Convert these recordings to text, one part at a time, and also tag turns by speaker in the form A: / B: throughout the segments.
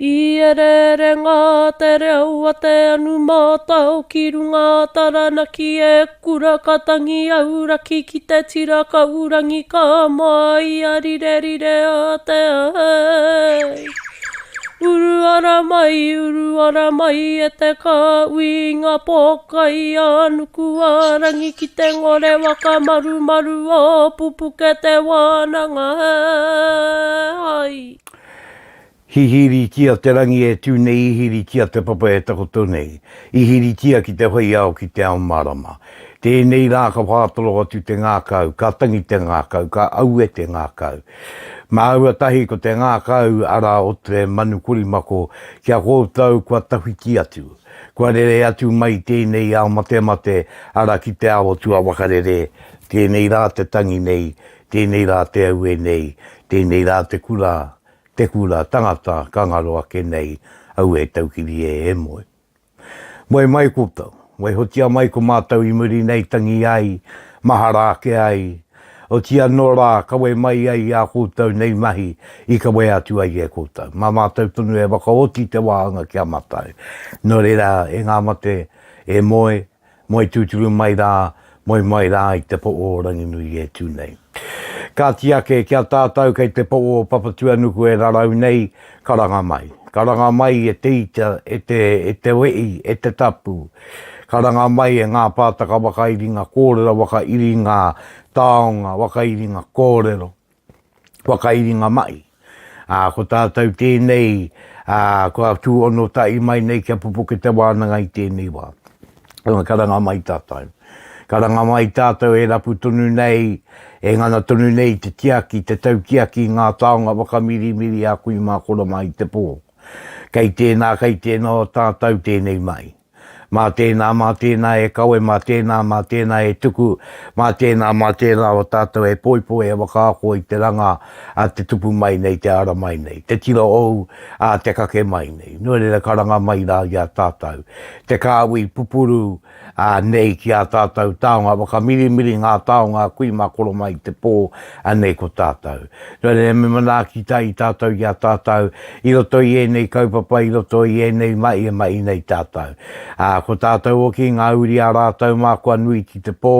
A: I ereerenga te reo a te anu mātao ki runga a Taranaki e kura ka tangi auraki ki te tira kaurangi ka māia rirerire a te ai. Uru ara mai, uru ara mai e te kāhui i ngā pōkai a nuku a rangi ki te ngore waka marumaru o Pupuke te wānanga hai.
B: Hihiritia te rangi e tū nei Hihiritia te papa e takoto nei Hihiritia ki te whai ao ki te ao mārama Tēnei rā ka whātoro atu te ngākau Ka tangi te ngākau, ka aue te ngākau Māua tahi ko te ngākau arā o te manu korimako Ki a koutou kua tawhiti atu Kua rere atu mai tēnei ao matemate arā ki te ao tuawakarere Tēnei rā te tangi nei, tēnei rā te aue nei, tēnei rā te kura Te kura tangata ka ngaro ake nei, aue taukiri e e moe. Moe mai koutou, waihotia mai ko mātou i muri nei tangi ai, mahara ake ai, oti anō rā kawe mai ai i ā koutou nei mahi i kawea atu ai e koutou. Mā mātou tonu e whakaoti te wāhanga ki a mātou. Nō reira, e ngā mate, e moe, Moe tūturu mai rā, moe mai rā i te po'o o Ranginui e tū nei. Kāti ake, ki a tātou kei te po'o o Papatuanuku e rarau nei, karanga mai. Karanga mai e te ita, e te, e te we'i, e te tapu. Karanga mai e ngā pātaka whakairinga kōrero, whakairinga taonga, whakairinga kōrero. whakairinga mahi. Ā, ko tātou tēnei, ā, kua tūhono tahi mai nei kia pupuke te wānanga i tēnei wā. Karanga mai tātou. Karanga mai tātou e rapu tonu nei, e ngana tonu nei te tiaki, te tautiaki i ngā taonga whakamirimiri a kui mā koro mā i te pō. Kei tēnā, kei tēnā o tātou tēnei mahi. Mā tēnā, mā tēnā e kawe, mā tēnā, mā tēnā e tuku, mā tēnā, mā tēnā o tātou e poipoi, e whakaako i te ranga a te tupu mai nei, te ara mai nei, te tira ou a te kake mai nei. Nō reira karanga mai rā i a tātou. Te kāhui pupuru ā, nei ki ā tātou taonga whakamirimiri ngā taonga a kui mā koro mai i te pō, anei ko tātou. Nō reira me manaaki tahi tātou i a tātou i roto i ēnei kaupapa, i roto i ēnei mahi e mahi nei tātou. Ā, ko tātou hoki ngā uri a rātou mā kua nui ki te pō,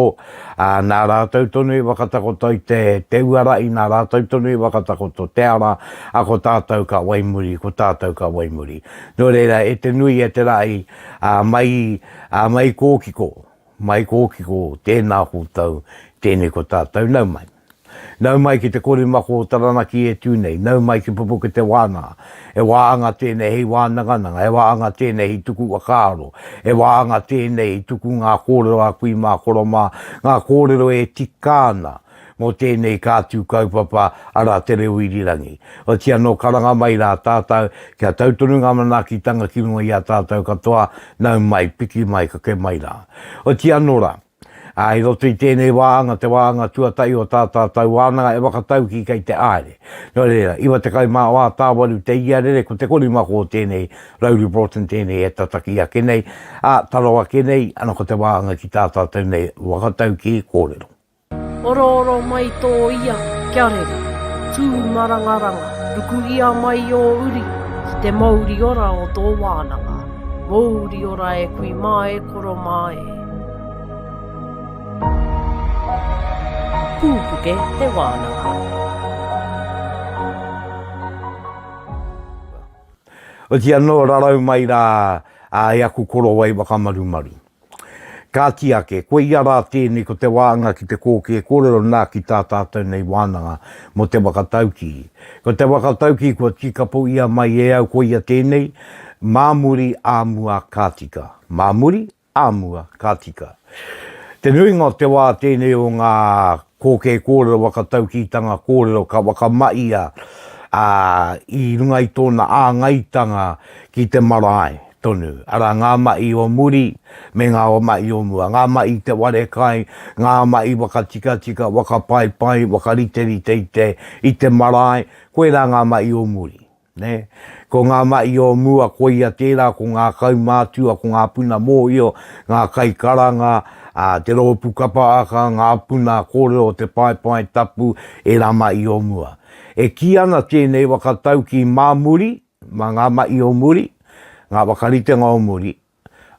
B: ā, nā rātou tonu i whakatakoto i te, te uarahi, nā rātou tonu i whakatakoto te ara, ā, ko tātou ka waimuri, ko tātou ka waimuri. Nō reira, e te nui, e te rahi, Ā, mai, ā, mai kōkiko, mai kōkiko, tēnā koutou, tēnei ko tātou, nau mai. Nau mai ki te korimako o Taranaki e tū nei, nau mai ki Pupuke te wānanga. E wāanga tēnei hei wānangananga, e wāanga tēnei hei tuku whakaaro, e wāanga tēnei hei tuku ngā kōrero a kui mā koro mā, ngā kōrero e tika ana. mō tēnei kātū kaupapa, arā, te reo irirangi. Otiia nō karanga mai rā tātou, kia tau tonu ngā manaakitanga ki runga i a tātou katoa, nau mai, piki mai, kake mai rā. Otiia anō rā, ā, i roto i tēnei wāhanga, te wāhanga tuatahi o tā tātou wānanga e whakataukī kei te āere. Nō reira, 94 tāwaru te iarere, ko te korimako o tēnei Rauru Broughton tēnei e tataki ake nei, ā, taro ake nei, ana ko te wāhanga ki tā tātou nei whakataukī kōrero.
A: Orooro mai tō ia kia rere, tū marangaranga, rukuhia mai ō uri ki te mouri ora o tō wānanga, mouri ora e kui mā e koro mā e. Pūpuke te wānanga.
B: Oti anō rarau mai rā i aku korowai whakamarumaru. Kāti ake, koia rā tēnei ko te wānga ki te kōkē kōrero nā ki tā tātou nei wānanga mō te waka taukī. Ko te waka taukī kua tīkapo ia mai e au koia tēnei, mā muri, ā mua, ka tika. Mā muri, ā mua, ka tika. Te nuinga o te wā tēnei o ngā kōkē kōrero waka taukītanga kōrero ka whakamahia ā, i runga i tōna āngaitanga ki te marae. tonu, arā, ngā mahi o muri me ngā mahi o mua, ngā mahi i te ware kai, ngā mahi whakatikatika, whakapaipai, whakariterite i te, i te marae, koirā ngā mahi o muri, nē. Ko ngā mahi o mua, koia tērā, ko ngā kaumātua, ko ngā puna mōhio, ngā kaikaranga, ā, te rōpū kapa aka, ngā puna kōrero o te paepae tapu, ērā mahi o mua. E kī ana tēnei whakataukī mā muri, mā ngā mahi o muri, ngā whakaritenga o muri,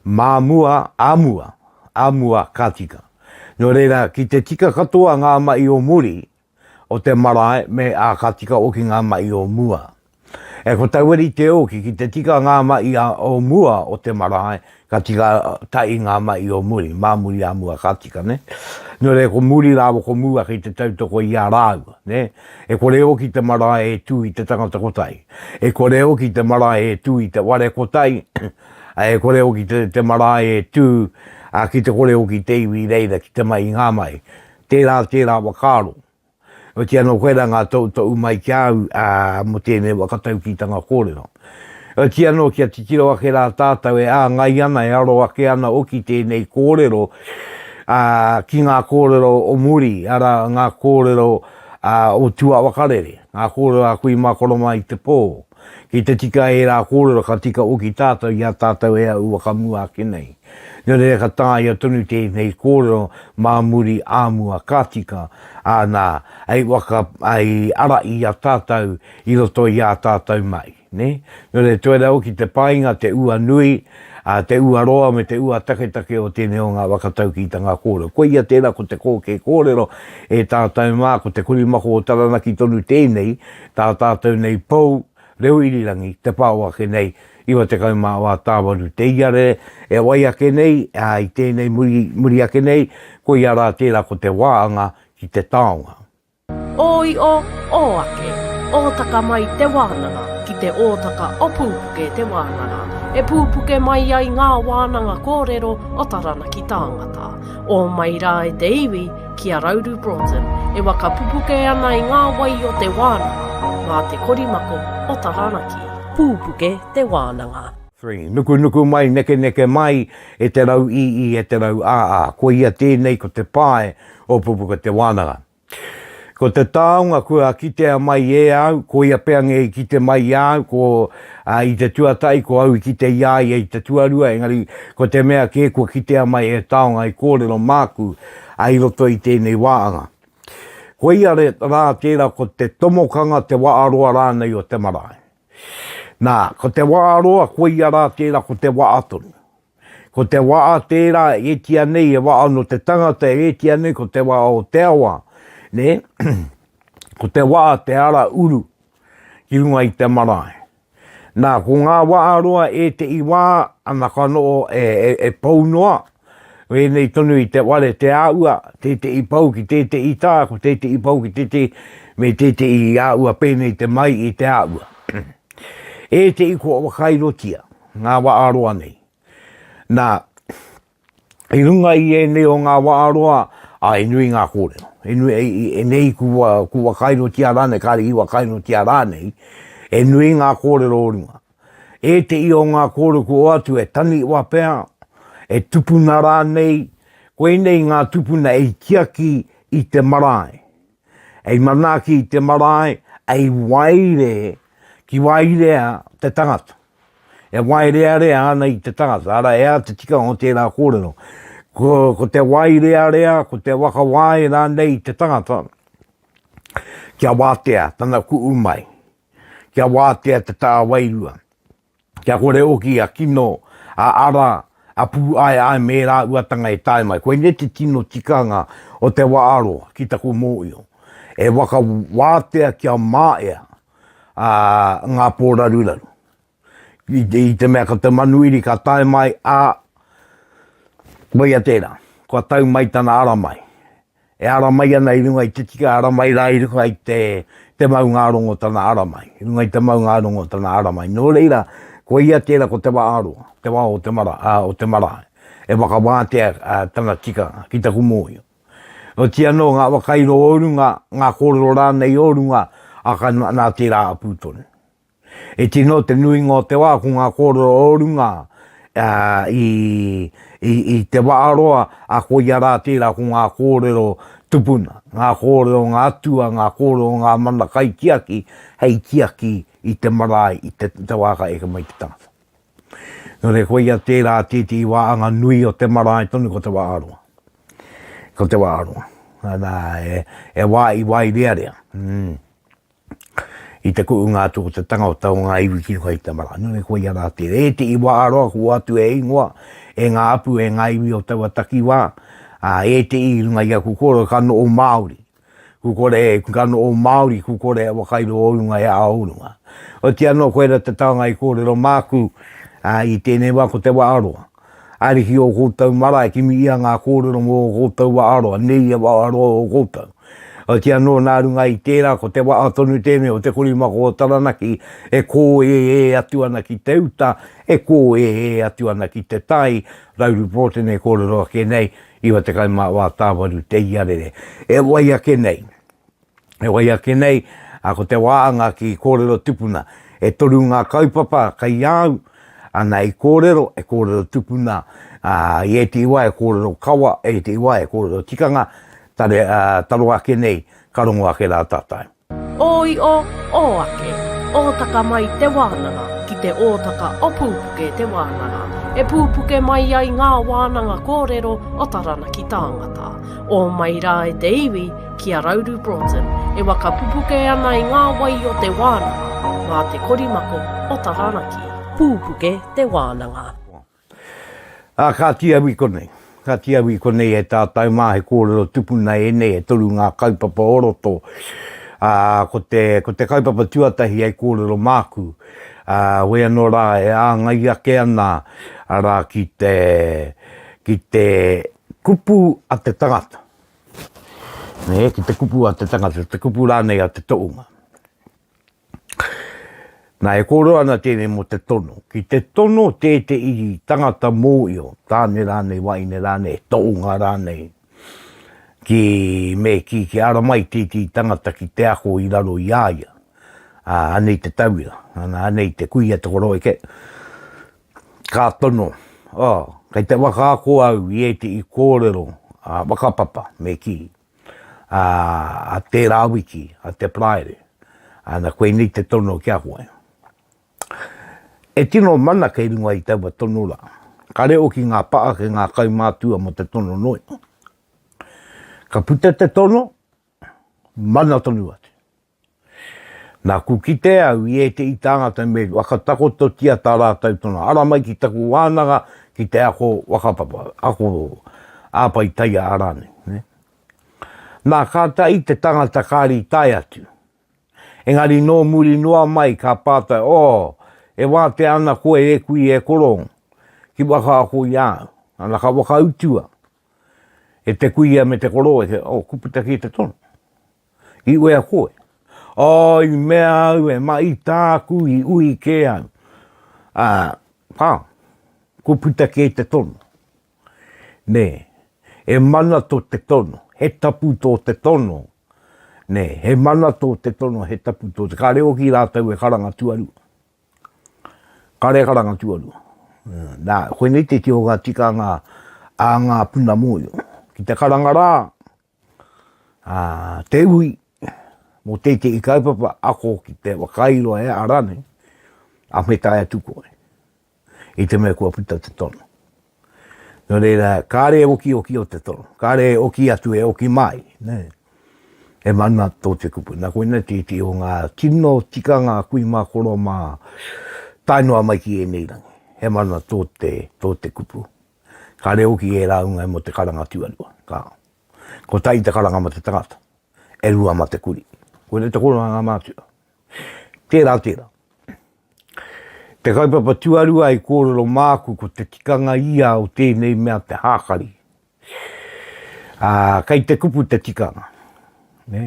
B: mā mua, ā mua, ā mua ka tika. Nō reira, ki te tika katoa ngā mahi o muri o te marae me ā ka tika hoki ngā mahi o mua. E ko taua rite hoki ki te tika ngā mahi o mua o te marae, ka tika tahi ngā mahi o muri, mā muri ā mua ka tika, nē. Nō reira ko muri rāua ko mua kei te tautoko i a rāua, nē. E kore hoki te marae e tū i te tangata kotahi. E kore hoki te marae e tū i te ware kotahi, e kore hoki te, te marae e tū, ā, ki te kore hoki te iwi i reira ki te mahi i ngā mahi. Tērā, tērā whakaaro. Otiia nō koe rā ngā toutou mai ki a au, ā, mō tēnei whakataukītanga kōrero. Otiia nō kia titiro ake rā tātou e āngai ana, e aro ake ana hoki tēnei kōrero, ā, ki ngā kōrero o muri, arā, ngā kōrero, ā, o tuawakarere, ngā kōrero a kui mā koro mā i te pō. Ki te tika ērā kōrero ka tika hoki tātou i a tātou e ahu whakamua ake nei. Nō reira ka taea tonu tēnei kōrero mā muri ā mua ka tika, ā nā, hei waka, hei ara i a tātou i roto i ā tātou mahi, nē? Nō reira toera hoki te painga, te ua nui, ā, te ua roa me te ua taketake o tēnei o ngā whakataukītanga kōrero. Koia tērā ko te kōkē kōrero e tātou mā, ko te korimako o Taranaki tonu tēnei, Tā tātou nei pou reo irirangi te pao ake nei, 94 tāwaru te iarere e wai ake nei, ā, i tēnei muri, muri ake nei, koia rā tērā ko te wāanga ki te taonga.
A: Ō io, ō ake, ōtaka mai te wānanga ki te ōtaka o Pūpuke te wānanga, e pūpuke mai ai ngā wānanga kōrero o Taranaki tāngata. Ō mai rā e te iwi, ki a Rauru Broughton e waka pupuke ana i ngā wai o te wānanga mā te korimako o Taranaki. Pūpuke te wānanga.
B: Three. Nukunuku mai, nekeneke mai, e te rau ii, e te rau aa. Koia tēnei ko te pae o Pupuke te wānanga. Ko te taonga kua kitea mai e au, koia pea nge i kite mai i a au, ko, ā, i te tuatahi ko au i kite i a ia i te tuarua, engari ko te mea kē kua kitea mai e taonga i kōrero māku, ā, i roto i tēnei wāanga. Koia rā tērā ko te tomokanga, te waaroa rānei o te marae. Nā, ko te waaroa koia rā tērā ko te waa tonu. Ko te waa tērā e tia nei, e waa no te tangata, e tia nei ko te waa o te awa, nē? Ko te waa te ara uru ki runga i te marae. Nā, ko ngā waa roa e te i wā, ana ka noho e, e, e pou noa, wēnei tonu i te ware te āua, tētehi pou ki tētehi tā, ko tētehi pou ki tētehi, me tētehi āua pēnei te mai i te āua. Ētehi kua whakairotia, ngā waa roa nei. Nā, i runga i ēnei o ngā waa roa, ā, e nui ngā kōrero. E nui, e, e, e nei kua, kua whakairotia rānei, kāre i whakairotia rānei, e nui ngā kōrero o runga. Ētehi o ngā kōrero kua oatu e taniwa pea, e tupuna rānei, koinei ngā tupuna e tiaki i te marae. Ei manaaki i te marae, ei waire, ki wairea te tangata. E waerearea ana i te tangata, arā, e aha te tikanga o tērā kōrero? Ko, ko te waerearea, ko te whakawae rānei i te tangata, kia wātea tana ku'u mai, kia wātea te tā wairua, kia kore hoki a kino, a ara, a pūaeae me ērā uatanga e tae mai. Koinei te tino tikanga o te waaro ki taku mōhio. E whakawātea kia māia ā, ngā pōraruraru. I, i te mea ko te manuiri ka tae mai, ā, koia tērā, kua tau mai tana ara mai. E ara mai ana i runga i te tika, ara mai rā i runga i te, te maungārongo tana ara mai. I runga i te maungārongo tana ara mai. Nō reira, koia tērā ko te wā aroa, te wā o te mara, ā, o te marae, e whakawātea ā, tana tikanga ki taku mōhio. Oti anō ngā whakairo o runga, ngā kōrero rānei o runga, ā, ka nā tērā apū tonu. E tino te nuinga o te wā ko ngā kōrero o runga ā, i, i, i te waharoa, ā, koia rā tērā ko ngā kōrero tupuna, ngā kōrero ngā atua, ngā kōrero ngā mana kaitiaki hei tiaki i te marae i te, te wā ka eke mai te tangata. Nō reira, koia tērā tētehi wāhanga nui o te marae tonu ko te waharoa. Ko te waharoa. Nā, e, e wā i wairearea. Mm. I te kuʻunga atu o te tangata o ngā iwi ki runga i te marae. Nō reira, koia rā tērā. Ētehi wā roa kua atu e ingoa, e ngā apu, e ngā iwi o taua takiwā, ā, ētehi i runga i aku kōrero ka noho Māori. Ku kore, ka noho Māori, ku kore e whakairo o runga e a o runga. Otiia anō koira te taonga i kōrero māku, ā, i tēnei wā ko te waharoa. Ariki ō koutou marae, kimi ia ngā kōrero mō ō koutou waharoa, nei ia waharoa o koutou. Otiia anō nā runga i tērā ko te waa tonu tēnei o Te Korimako o Taranaki e kōēē atu ana ki te uta, e kōēē atu ana ki te tai, Rauru Pōtene kōrero ake nei, 94 tāwaru te iarere. E wai ake nei, e wai ake nei, a ko te wāanga ki kōrero tupuna. E toru ngā kaupapa kei a au, ana i kōrero, e kōrero tupuna, ā, i ētehi wā e kōrero kawa, e ētehi wā e kōrero tikanga, tare, ā, taro ake nei, ka rongo ake rā tātou.
A: Ō io, ō ake, ōtaka mai te wānanga ki te ōtaka o Pūpuke te wānanga, e pūpuke mai ai ngā wānanga kōrero o Taranaki tāngata. Ō mai rā e te iwi ki a Rauru Broughton e waka pupuke ana i ngā wai o te wānanga mā te korimako o Taranaki. Pūpuke te wānanga.
B: Ā, kāti au i konei. Kāti au i konei e tātou mā, he kōrero tupuna ēnei, e toru ngā kaupapa o roto. Ā, ko te, ko te kaupapa tuatahi hei kōrero māku, ā, hoi anō rā e āngai ake ana, arā, ki te, ki te kupu a te tangata. Nē, ki te kupu a te tangata, te kupu rānei a te tohunga. Nā, e kōrero ana tēnei mō te tono. Ki te tono tētehi tangata mōio, tāne rānei, wahine rānei, tohunga rānei, ki, me kī, kia ara mai tētehi tangata ki te ako i raro i a ia. Ā, anei te tauira, ana, anei te kuia, te koroeke, ka tono, oh, kei te whakaako au i ētehi kōrero, ā, whakapapa, me kī. ā, a tērā wiki, a te Paraire. Ana, koinei te tono ki a koe. E tino mana kei runga i taua tono rā. Ka reo ki ngā paa, ki ngā kaumātua mō te tono noa. Ka puta te tono, mana tonu atu. Nā, ku kite au i ētehi tāngata me whakatakototia tā rātou tono, ara mai ki taku wānanga ki te ako whakapapa, ako āpai taia rānei. Ne? Nā, kātahi te tangata kāri tae atu. Engari nō muri noa mai ka pātai, oh, e wātea ana koe e kui e koro ki whakaako i a au. Ana ka whakautua e te kuia me te koro e te, oh, kuputa ki te tono. I wea koe? Oh, i mea au e mahi tāku i ui kē au. Ā, pā, kua puta kē te tono. Nē, e mana tō te tono, he tapu tō te tono. Nē, he mana tō te tono, he tapu tō te, kāre hoki rātou e karanga tuarua. Kāre e karanga tuarua. Nā, koinei te tio ngā tikanga a ngā puna mōio. Ki te karanga rā, Ā, te ui mō tētehi kaupapa ako ki te whakairo e a rānei, a me tae atu koe, i te mea kua puta te tono. Nō reira, kāre e okioki o te tono, kāre e oki atu e oki mai, nē. He mana tō te kupu. Nā koinei tētehi o ngā tino tikanga a kui mā koro mā tae noa mai ki ēnei rangi. He mana tō te, tō te kupu. Kāre hoki ērā unga mō te karanga tuarua. Ka. Kotahi te karanga ma te tangata, e rua ma te kuri. Koinei te kōrero a ngā mātua. Tērā, tērā. Te kaupapa tuarua i kōrero māku ko te tikanga ia o tēnei mea te hākari. Ā, kei te kupu te tikanga. Nē?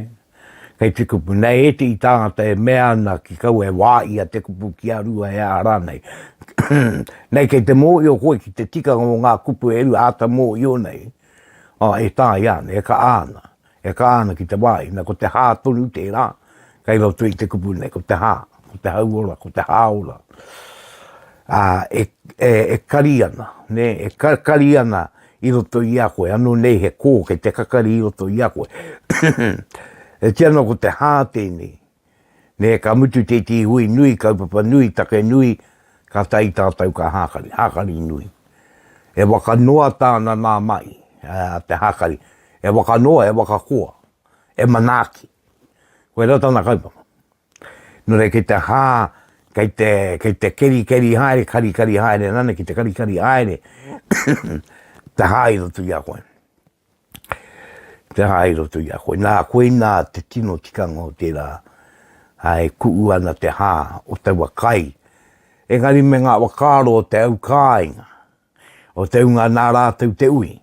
B: Kei te kupu. Nei ētehi tāngata e mea ana ki kaua e wā ia te kupu ki a rua e a rānei. Nei kei te mōhio koe ki te tikanga o ngā kupu e rua āta mōhio nei. Ā, e taea ana, e kaha ana, e kaha ana ki te wāhi, na ko te hā tonu tērā, kei roto i te kupu nei, ko te hā, ko te hauora, ko te hāora. Ā, e, e, e kari ana, nē, e kakari ana i roto i a koe, anō nei he kō kei te kakari i roto i a koe. e tia ana ko te hā tēnei, Nē, ka mutu tētehi hui nui, kaupapa nui, take nui, kātahi tātou ka hākari, hākari nui. He waka noa tāna nā mahi, a te hākari. He waka noa, he waka koa, he manaaki. Koirā tana kaupapa. Nō reira kei te hā, kei te, kei te kerikeri haere, karikari haere rānei, kei te karikari haere te hā i roto i a koe. Te hā i roto i a koe. Nā, koinā te tino tikanga o tērā, ā, e kuʻu ana te hā o taua kai. Engari me ngā whakaaro o te au kāinga, o te hunga nā rātou te ui,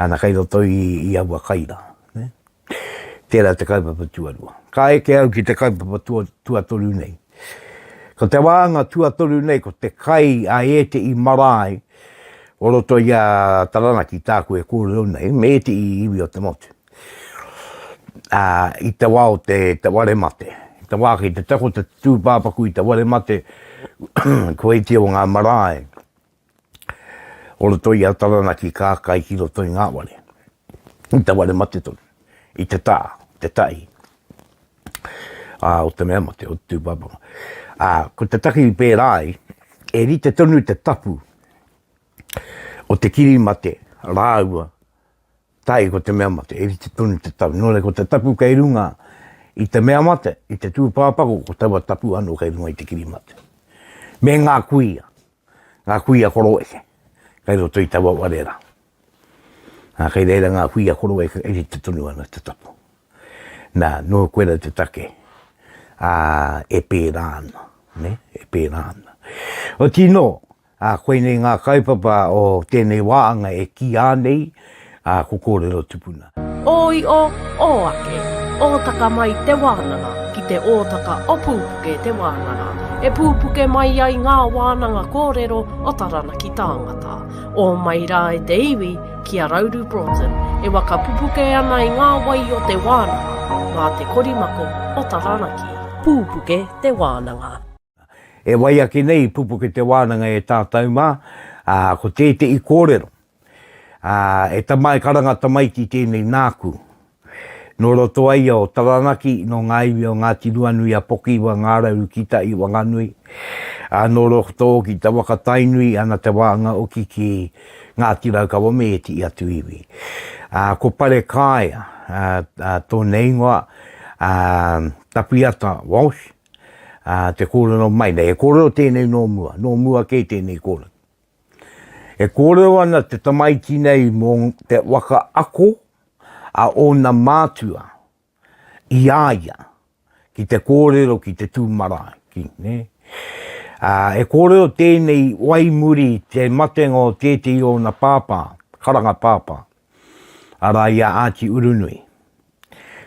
B: ana kei roto i, i aua kai rā. Ne? Tērā te kaupapa tuarua. Ka eke au ki te kaupapa tua, tuatoru nei. Ko te wāanga tuatoru nei, ko te kai a ētehi marae o roto i a Taranaki tāku e kōrero nei, me ētehi iwi o te motu. Ā, i te wā o te, te ware mate. I te wā kei te takoto te tūpāpaku i te ware mate, ko ētehi o ngā marae o roto i a Taranaki ka kai ki roto i ngā ware. I te ware mate tonu. I te tā, te tai. Ā, o te mea mate, o te tūpāpaku. Ā, ko te take i pērā ai, e rite tonu te tapu o te kiri mate rāua tahi ko te mea mate, e rite tonu te tapu. Nō reira, ko te tapu kei runga i te mea mate, i te tūpāpaku, ko taua tapu anō kei runga i te kiri mate. Me ngā kuia, ngā kuia koroeke, kei roto i taua ware rā. Nā, kei reira ngā kuia koroeke e rite tonu ana te tapu. Nā, nō koira te take, ā, e pērā ana, ne, e pērā ana. Oti nō, Ā, koinei ngā kaupapa o tēnei wāanga e kīia nei, ā, ko Kōrero Tupuna.
A: Ō io, ō ake, ōtaka mai te wānanga ki te ōtaka o Pūpuke te wānanga, e pūpuke mai ai ngā wānanga kōrero o Taranaki tāngata. Ō mai rā e te iwi ki a Rauru Broughton e waka pupuke ana i ngā wai o te wānanga mā te korimako o Taranaki. Pūpuke te wānanga.
B: E wai ake nei i pupuke te wānanga e tātou mā, ā, ko tētehi kōrero, ā, e tama e karanga tamaiti tēnei nāku. Nō roto ai ia o Taranaki, nō ngā iwi o Ngāti Ruanui a Pokiwa, Ngārauru ki Tai, Wanganui, ā, nō roto hoki te waka Tainui, ana te wānga hoki ki Ngāti Raukawa me ētehi atu iwi. Ā, ko Parekāea, ā, ā, tōna ingoa, ā, Tapiata Walsh, ā, te kōrero mai nei. He kōrero tēnei nō mua, nō mua kē tēnei kōrero. E kōrero ana te tamaiti nei mō te waka ako a ōna mātua i a ia ki te kōrero ki te tū marae. Ki, ne? Ā, e kōrero tēnei wai muri te matenga o tētehi o ōna pāpā, karanga pāpā, arā i a Āti Urunui.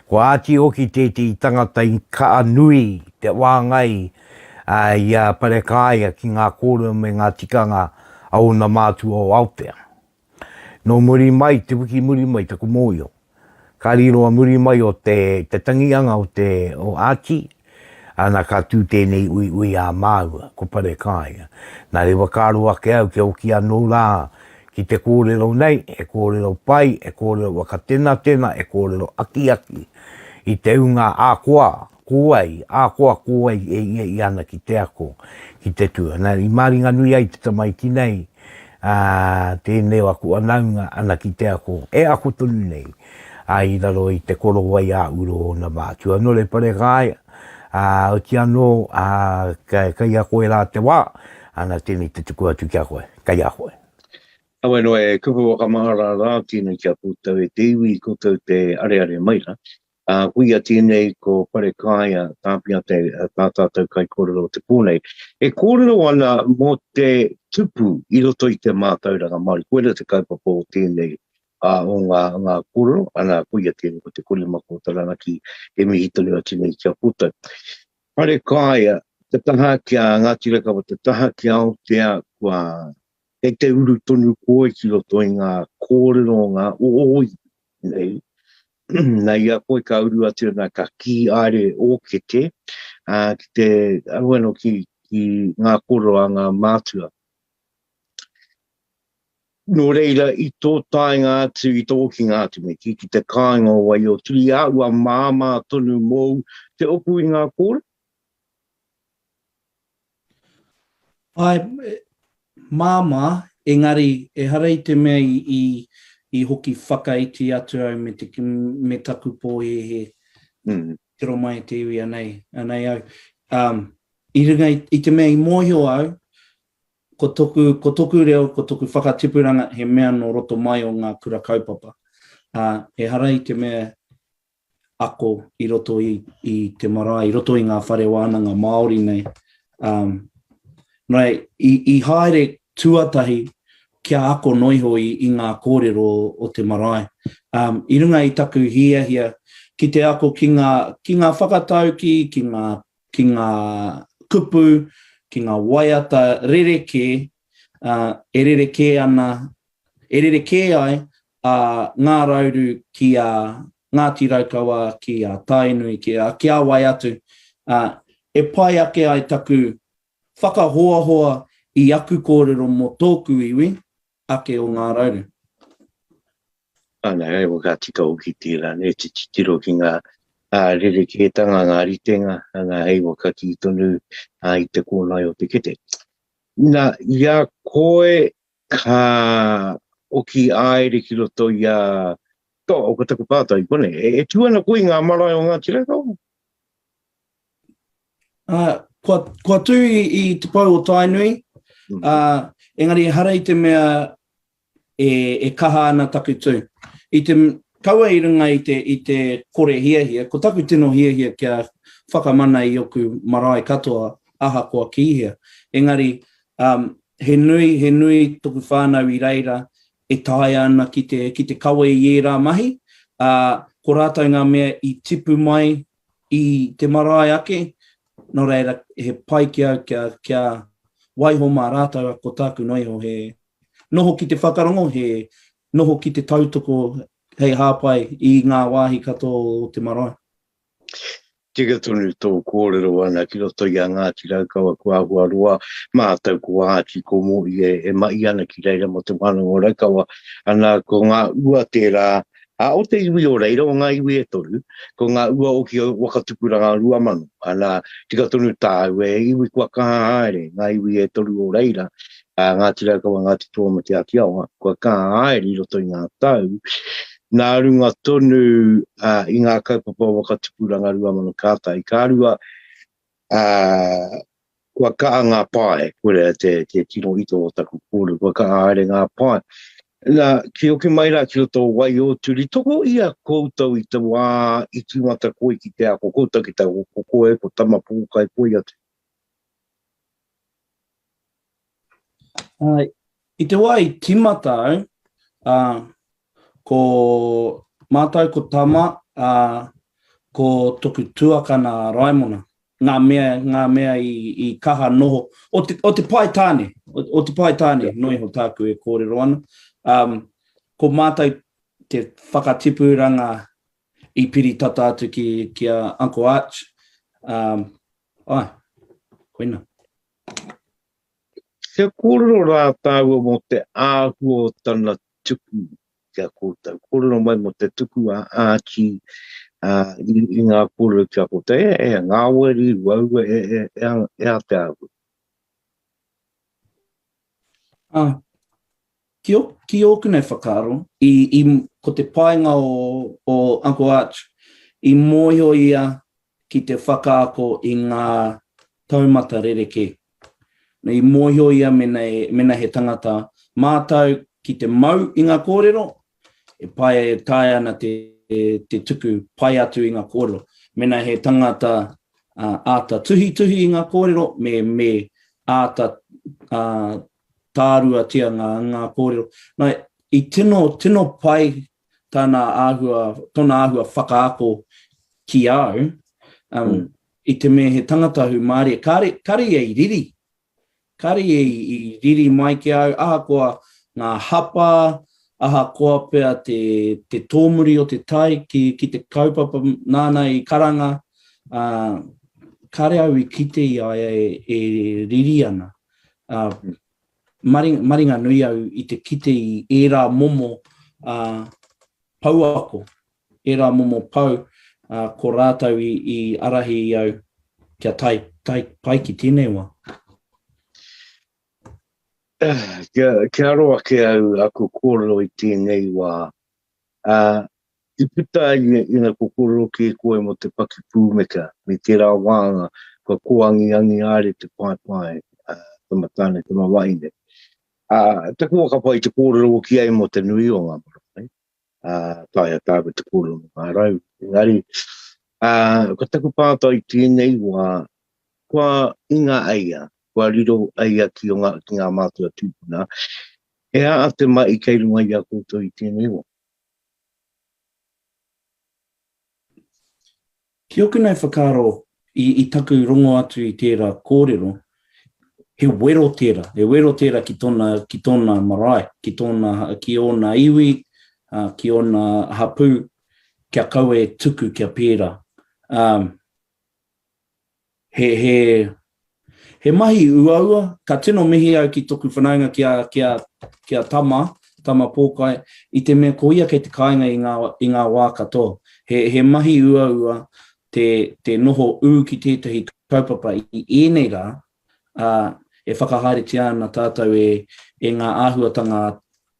B: Ko Āti hoki tētehi tangata i kaha nui te whāngai i a Parekāia ki ngā kōrero me ngā tikanga a ōna mātua o Aotea. Nō muri mai, te wiki muri mai taku mōhio, ka riro a muri mai o te, te tangihanga o te, o Āti, ana ka tū tēnei uiui ā māua, ko Parekāia. Nā reira whakaaro ake au kia hoki anō rā Ki te kōrero nei, he kōrero pai, he kōrero whakatenatena, he kōrero akiaki i te ūnga ākoa, ko wai, ākoa ko wai e ia i ana ki te ako, ki te tua. Nā, i māringanui ai te tamaiti nei, ā, tēnei o aku whanaunga ana ki te ako, e ako tonu nei, ā, i raro i te korowai ā-uro o ōna mātua. Nō reira, parekāia, ā, oti anō, ā, kei a koe rā te wā, ana tēnei te tuku atu ki a koe. Kei a koe.
C: Heoi anō, e kupu whakamahara rā tēnei ki a koutou e te iwi, koutou te areare mai rā. Ā, koia tēnei ko Parekāia Tāpiata tā tātou kaikōrero o te pō nei. E kōrero ana mō te tupu i roto i te mātauranga Māori. Koira te kaupapa o tēnei ā, o ngā, ngā kōrero, ana koia tēnei ko te korimako o Taranaki e mihi tonu atu nei ki a koutou. Parekāia, te taha ki a Ngāti Raukawa, te taha ki Aotea, kua, kei te uru tonu koe ki roto i ngā kōrero o ngā ōiwi nei. Nā i a koe ka uru atu ana ka kī aere ō kete, ā, ki te, bueno, ki, ki ngā kōrero a ngā mātua. Nō reira, i tō taenga atu, i tō okinga atu me kī, ki te kāinga o Waioturi, ā, ua māmā tonu mōu te oku i ngā kōrero?
D: Āe, māmā, engari ehara i te mea i, i hoki whakaiti atu au me te, me taku pōhēhē. Tiro mai te iwi anei, anei au. Um, i runga i, i te mea i mōhio au, ko toku, ko toku reo, ko toku whakatipuranga he mea nō roto mai o ngā kura kaupapa. Uh, ehara i te mea ako i roto i, i te marae, i roto i ngā whare wānanga Māori nei. Um, nō reira, i, i haere tuatahi kia ako noa iho i, i ngā kōrero o te marae. Um, I runga i taku hiahia ki te ako ki ngā, ki ngā whakatauki, ki ngā, ki ngā kupu, ki ngā waiata rerekē, uh, e rerekē ana, e rerekē ai a Ngā Rauru ki a Ngāti Raukawa, ki a Tainui, ki a, ki a wai atu, ā, e pai ake ai taku whakahoahoa i aku kōrero mō tōku iwi ake o Ngā Rauru.
C: Ana, he waka tika hoki tērā, nē, te titiro ki ngā rerekētanga, ngā ritenga, ana, hei waka kī tonu i te kōnae o te kete. Nā, i a koe ka oki āere ki roto i a to, ko taku pātai i konei, e, e tū ana koe i ngā marae o Ngāti Raukawa?
D: Uh, kua, kua tū i, i te pou o Tainui, mm. uh, engari ehara i te mea e, e kaha ana taku tū. I te, kaua i runga i te, i te kore hiahia, ko taku tino hiahia kia whakamana i oku marae katoa, ahakoa ki hea. Engari, um, he nui, he nui toku whānau i reira e taea ana ki te, ki te kawe i ērā mahi, ā, ko rātou ngā mea i tipu mai i te marae ake, nō reira he pai ki au kia, kia waiho mā rātou, ko tāku noa iho he noho ki te whakarongo, he noho ki te tautoko hei hāpai i ngā wāhi katoa o te marae.
C: Tika tonu tō kōrero ana ki roto i a Ngāti Raukawa kua āhua roa mātou ko Āti ko Mohi e, e mahi ana ki reira mō Te Wānanga o Raukawa. Ana ko ngā ua tērā a, o te iwi o reira, o ngā iwi e toru, ko ngā ua oki o Waka Tupuranga 2000. Ana, tika tonu tāu, e iwi kua kaha haere, ngā iwi e toru o reira, a Ngāti Raukawa, Ngāti Toa me Te Āti Awa, kua kaha haere i roto i ngā tau. Nā runga tonu i ngā kaupapa o Waka Tupuranga 2000 ka tahi, ka rua, kua kaha ngā pae, koira te, te tino ito o taku kōrero, kua kaha haere ngā pae. Nā, ki hoki mai rā ki roto o Waiōturi, toko ia koutou i te wā i tīmata koe ki te ako, koutou ki te ako, ko koe, ko Tama Pōkai, koe atu.
D: Uh, I te wā i tīmata au, uh, ko mātou ko Tama, uh, ko toku tuakana a Raimona, ngā mea, ngā mea i, i kaha noho, o te, o te pae tāne, o, o te pae tāne, no iho tāku e kōrero ana. Um, ko mātou te whakatipuranga i piri tata atu ki, ki a Uncle Arch. Um, ai, koina.
C: Kia kōrero rā tāua mō te āhua o tana tuku ki a koutou. Kōrero mai mō te tuku a Archie i, i ngā kōrero ki a koutou. E, e, ngāwari, uaua, e, e, e, e a te āhua.
D: Ah, ki, o, ki ōku nei whakaaro, i, i, ko te painga o, o Uncle Arch, i mōhio ia ki te whakaako i ngā taumata rerekē. I mōhio ia mena, mena he tangata mātau ki te mau i ngā kōrero, e pai e taea ana te, te tuku pai atu i ngā kōrero. Mena he tangata uh, āta tuhituhi i ngā kōrero, me, me āta uh, tāruatia ngā, ngā kōrero. Nā, i tino, tino pai tāna āhua, tōna āhua whakaako ki a au, um, mm. i te mea he tangata hūmārie, kāre, kāre ia i riri. Kāre ia i, i riri mai ki a au, ahakoa ngā hapa, ahakoa pea te, te tōmuri o te tai ki, ki te kaupapa nāna i karanga, uh, kāre au i kite i a ia e, e riri ana. Uh, maringa, maringa nui au i te kite i ērā momo uh, pouako, ērā momo pou, uh, ko rātou i, i arahi i au kia tae, tae pai ki tēnei wā.
C: Kia, kia aro ake au aku kōrero i tēnei wā. Uh, I puta i, ina ko kōrero kē koe mō te pakipūmeka me tērā wāanga. Kua kōangiangi haere te paepae, tama tāne, tama wahine. Ā, taku whakapae i te kōrero hoki ai mō te nui o ngā marae, ā, taea tāua te kōrero mō ngā rau. Engari, ā, ko taku pātai i tēnei wā, kua inga eia, kua riro eia ki, o ngā, ki ngā mātua tūpuna, he aha te mahi kei runga i a koutou i tēnei wā?
D: Ki oku nei whakaaro, i, i taku rongo atu i tērā kōrero, he wero tērā, he wero tērā ki tōna, ki tōna marae, ki tōna, ki ōna iwi, ā, ki ōna hapū, kia kaua e tuku kia pērā. Ā, he, he, he mahi uaua, ka tino mihi au ki toku whanaunga ki a, ki a, ki a Tama, Tama Pōkai, i te mea ko ia kei te kāinga i ngā, i ngā wā katoa. He, he mahi uaua te, te noho ū ki tētahi kaupapa i ēnei rā, ā, e whakahaeretia ana tātou e, e ngā āhuatanga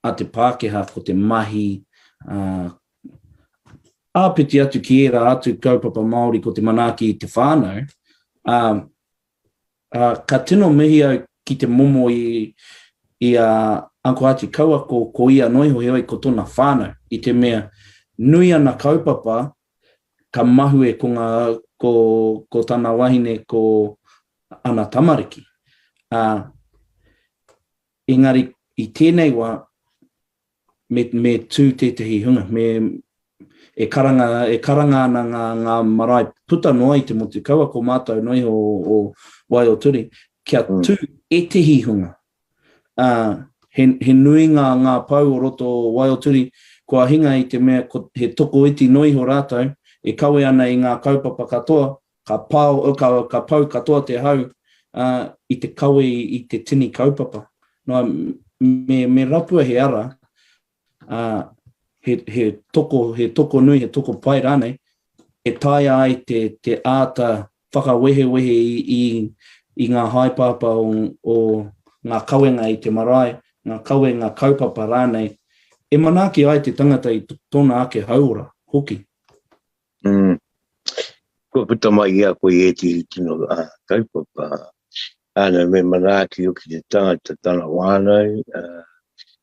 D: a te Pākehā ko te mahi, ā, Āpiti atu ki ērā atu kaupapa Māori ko te manaaki i te whānau, ā, ā, ka tino mihi au ki te momo i, i a Uncle Archie kaua ko, ko ia noa iho heoi ko tōna whānau, i te mea nui ana kaupapa ka mahue ko ngā, ko, ko tana wahine ko ana tamariki. Ā, engari i tēnei wā, me, me tū tētehi hunga, me, e karanga, e karanga ana ngā, ngā marae puta noa i te motu, kaua ko mātou noa iho o, o Waioturi, kia mm. tū ētehi hunga. Uh, he, he nui ngā, ngā pou o roto o Waioturi, kua hinga i te mea ko, he tokoiti noa iho rātou, e kawe ana i ngā kaupapa katoa, ka, pao, ka, ka pau katoa te hau uh, i te kawe i, i te tini kaupapa. Noa, me, me rapua he ara, uh, he, he, toko, he toko nui, he toko pai rānei, e taea ai te, te āta whakawehewehe i, i, i ngā haepāpā o, o ngā kawenga i te marae, ngā kawenga kaupapa rānei, e manaaki ai te tangata i tōna ake hauora hoki.
C: Mm. Kua puta mai i a koe ētehi tino uh, kaupapa. Ana, me manaaki hoki te tangata tana whānau, uh,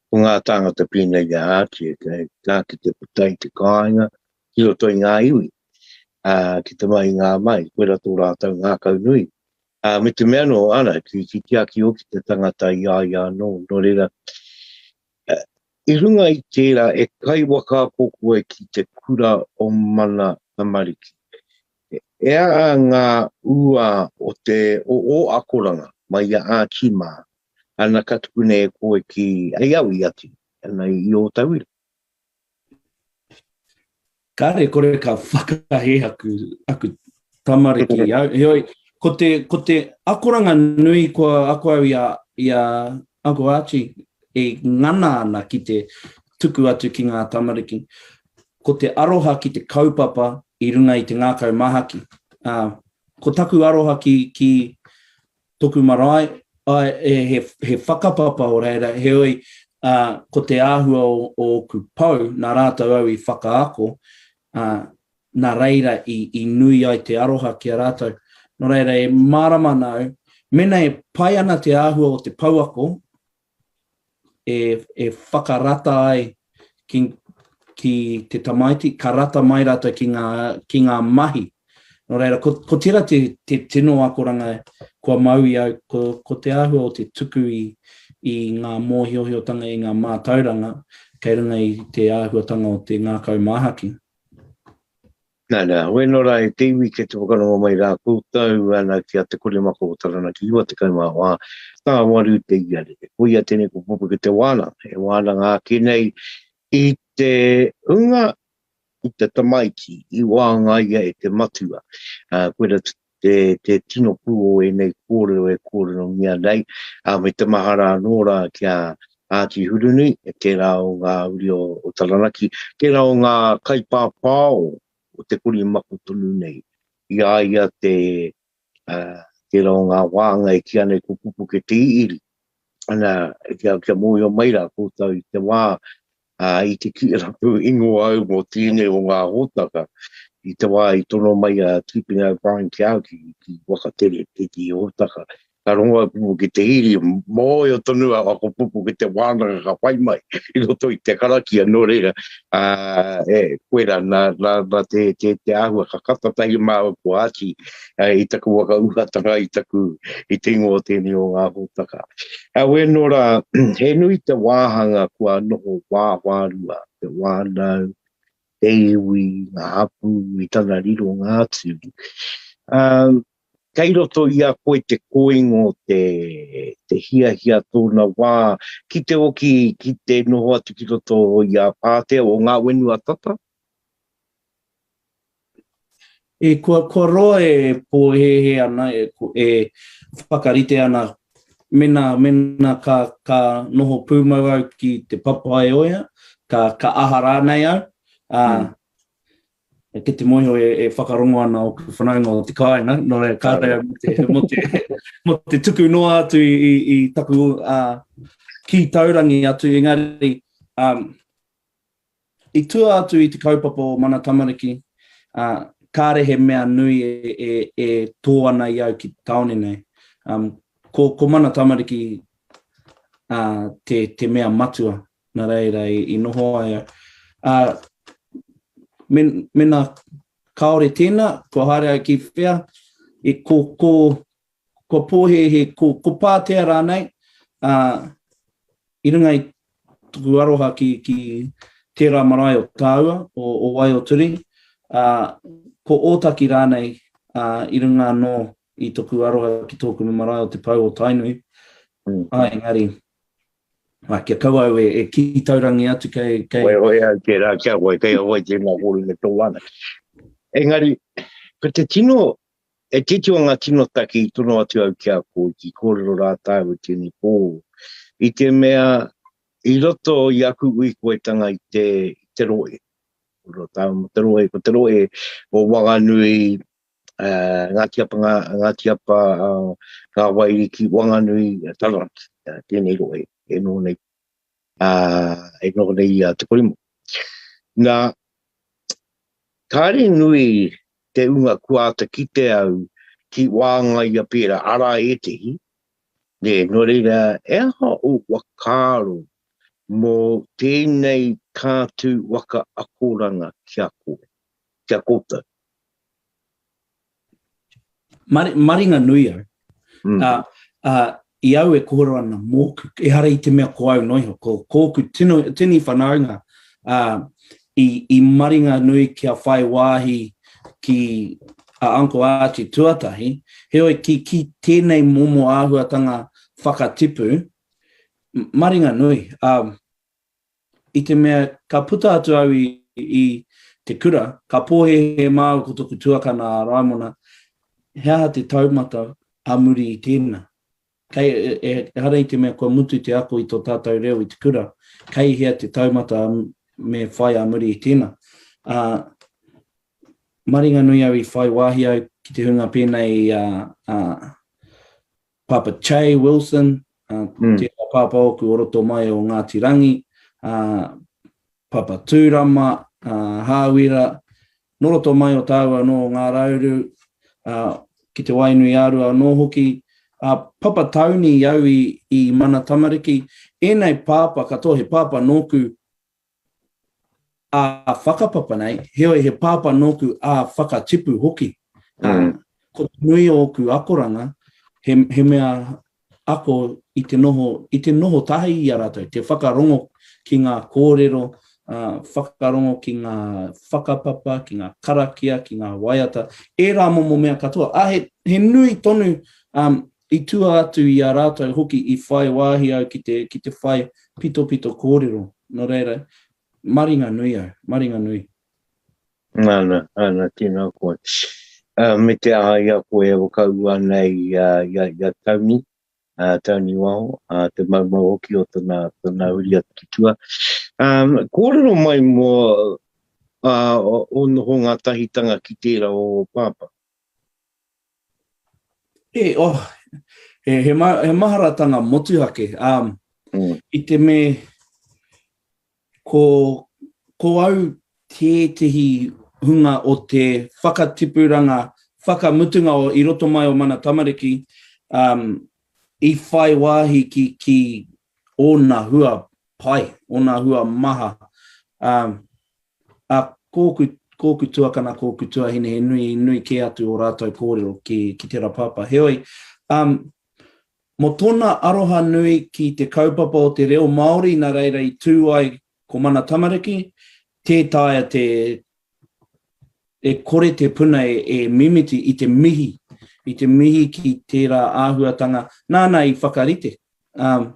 C: ko ngā tāngata pēnei i a Ātia, kei tā ki te puta i te kāinga, ki roto i ngā iwi, uh, ki te mahi ngā mai, koira tō rātou ngākau nui. Uh, me te mea anō, ana, ki, ki tiaki hoki te tangata i a ia anō, nō reira, I runga i tērā e kaiwhakaako koe ki te kura o Mana Tamariki. E aha ngā ua o te o ō akoranga mai i a Archie mā, ana ka tukuna e koe ki hei au i atu ana i ō tauira?
D: Kāre kore ka whakahē aku, aku tamariki i au. Heoi, ko te, ko te akoranga nui kua ako au i a, i a Uncle Archie e ngana ana ki te tuku atu ki ngā tamariki, ko te aroha ki te kaupapa i runga i te ngākau mahaki. Ā, ko taku aroha ki, ki toku marae, ae, e, he, he whakapapa o reira, heoi, ā, ko te āhua o, o ōku pou, nā rātou au i whakaako, ā, nā reira i, i nui ai te aroha ki a rātou. Nō reira, e mārama ana au, mēnā e pai ana te āhua o te pouako, e, e whakarata ai ki, ki te tamaiti, ka rata mai rātou ki ngā, ki ngā mahi. Nō reira, ko, ko tērā te, te tino akoranga kua mau i au, ko, ko te āhua o te tuku i, i ngā mōhiohiotanga, i ngā mātauranga, kei runga i te āhuatanga o te ngākau māhaki.
C: Nana, weno rā e te iwi kei te whakarongo mai rā koutou ana ki a Te Korimako o Taranaki 94, tāwaru te iarere. Koia tēnei ko Pupuke te wānanga, e wānanga ake nei i te hunga i te tamaiti i wāngaia e te matua. Uh, koira te, te tino pū o ēnei kōrero e kōrerongia nei, ā, me te mahara anō rā ki a Āti Hurunui, tērā o ngā uri o, o Taranaki, tērā o ngā kaipāpāo o te korimako tonu nei. I a ia te, uh, tērā o ngā wānga e kīia nei ko Pupuke Te Iiri. Ana, kia, kia mōhio mai rā koutou i te wā, ā, i te kī rapu ingoa au mō tēnei o ngā hōtaka. I te wā i tono mai a Tīpene O'Brien ki a au ki, ki Wakatere, tētehi hōtaka, ka rongo au pupu ki te hīri, mōhio tonu au ako pupu ki te wānanga ka whai mai i roto i te karakia, nō reira, ā, e, koirā, nā, nā, nā te, te, te āhua ka kata tahi māua ko Archie i taku whakauhatanga i taku, i te ingoa o tēnei o ngā hōtaka. Heoi anō rā, he nui te wāhanga kua noho wāwārua, te whānau, te iwi, ngā hapū i tana rironga atu. Um, kei roto i a koe te koingo, te, te hiahia tōna wā, ki te oki, ki te noho atu ki roto i a Pātea o ngā whenua tata?
D: E, kua, kua roa e pōhēhē ana, e, e whakarite ana, mena, mena ka, ka noho pūmau au ki Te Papaioea, ka, ka aha rānei au, ā, mm. kei te mōhio e, e whakarongo ana ōku whanaunga o te kāinga, nō reira, kāre au mō te, mō te, mō te tuku noa atu i, i, i taku uh, kī taurangi atu, engari, um, I tua atu i te kaupapa o Mana Tamariki, ā, kāre he mea nui e, e, e tō ana i au ki te tāone nei. Um, ko, ko Mana Tamariki ā, te, te mea matua, nā reira i, i noho ai au. Ā, men, mena kāore tēnā, kua haere au ki whea, i, ko, ko, kua pōhēhē, ko, ko Pātea rānei, ā, i runga i tuku aroha ki, ki tērā marae o tāua, o, o Waioturi, ā, ko Ōtaki rānei, ā, i runga anō i toku aroha ki tōku marae o Te Pou o Tainui. Mm. Ā, engari, ā, kia kaua au e, e kī taurangi atu kei... kei...
C: Wai au tērā kia koe, kei a wai tēnā kōrero me tō ana. Engari, ko te tino E titiro ngā tino take i tono atu au ki a koe ki kōrero rā tāua tēnei pō, i te mea i roto i aku uikoetanga i te, i te rohe, kōrero tāua mō te rohe, ko te rohe o Wanganui, uh, Ngāti Apa, Ngā, Ngāti Apa, uh, Ngā Wairiki, Wanganui, Taranaki, uh, tēnei rohe e noho nei, uh, e noho nei i a Te Korimo. Nā, kāre nui te unga kua āta kite au ki wāngaia pērā, arā ētehi, nē, nō reira, e aha ō whakaaro mō tēnei kātū waka akoranga ki a koe, ki a koutou?
D: Mar, maringa nui au. Mm. Uh, uh, i au e kōrero ana mōku, ehara i te mea ko au noa iho, ko kōku tino, tini whanaunga uh, i, i maringa nui kia whai wāhi ki a Uncle Archie tuatahi, heoi ki, ki tēnei momo āhuatanga whakatipu, maringa nui. Um, i te mea ka puta atu au i, i te kura, ka pōhēhē māua ko toku tuakana a Raimona, he aha te taumata a muri i tēnā? Kei, e, e, ehara i te mea kua mutu te ako i tō tātou reo i te kura, kei hea te taumata me whai a muri i tēnā? Ā, maringanui au i whai wāhi au ki te hunga pēnei i a, a Pāpā Che Wilson, uh, mm. tērā pāpā ōku o roto mai o Ngāti Rangi, uh, Pāpā Tūrama, uh, Hāwira, nō roto mai o tāua anō o Ngā Rauru, uh, ki te Wainui-ā-Rua anō hoki, uh, Papa Tauni i au i, i Mana Tamariki, ēnei pāpā katoa, he pāpā nōku ā-whakapapa nei, heoi he pāpā nōku ā-whakatipu hoki. Mm. Ko te nui o ōku akoranga, he, he mea ako i te noho, i te noho tahi i a rātou, te whakarongo ki ngā kōrero, uh, whakarongo ki ngā whakapapa, ki ngā karakia, ki ngā waiata, ērā momo mea katoa. A, he, he nui tonu um, i tua atu i a rātou hoki i whai wāhi au ki te, ki te whai pitopito kōrero. Nō reira, maringa nui au, maringa nui.
C: Ana, ana, tēnā koe. Uh, me te aha i a koe e whakaū ana i a, i a, i a Tony, uh, Tony Waho, uh, te maumau hoki o tana, tana uri atu ki tua. Um, kōrero mai mō uh, o, o noho ngā tahitanga ki tērā o Pāpā.
D: E, oh, he, he, ma, he maharatanga motuhake. Um, mm. I te me, ko, ko au tētehi hunga o te whakatipuranga whakamutunga o, i roto mai o Mana Tamariki, um, i whai wāhi ki, ki ōna hua pai, ōna hua maha. Um, a, kōku, kōku tuakana, kōku tuahine, he nui, nui kē atu o rātou kōrero ki, ki tērā pāpā. Heoi, um, mō tōna aroha nui ki te kaupapa o te reo Māori, nā reira i tū ai ko Mana Tamariki, tē taea te, e kore te puna e, e mimiti i te mihi, i te mihi ki tērā āhuatanga nāna i whakarite. Um,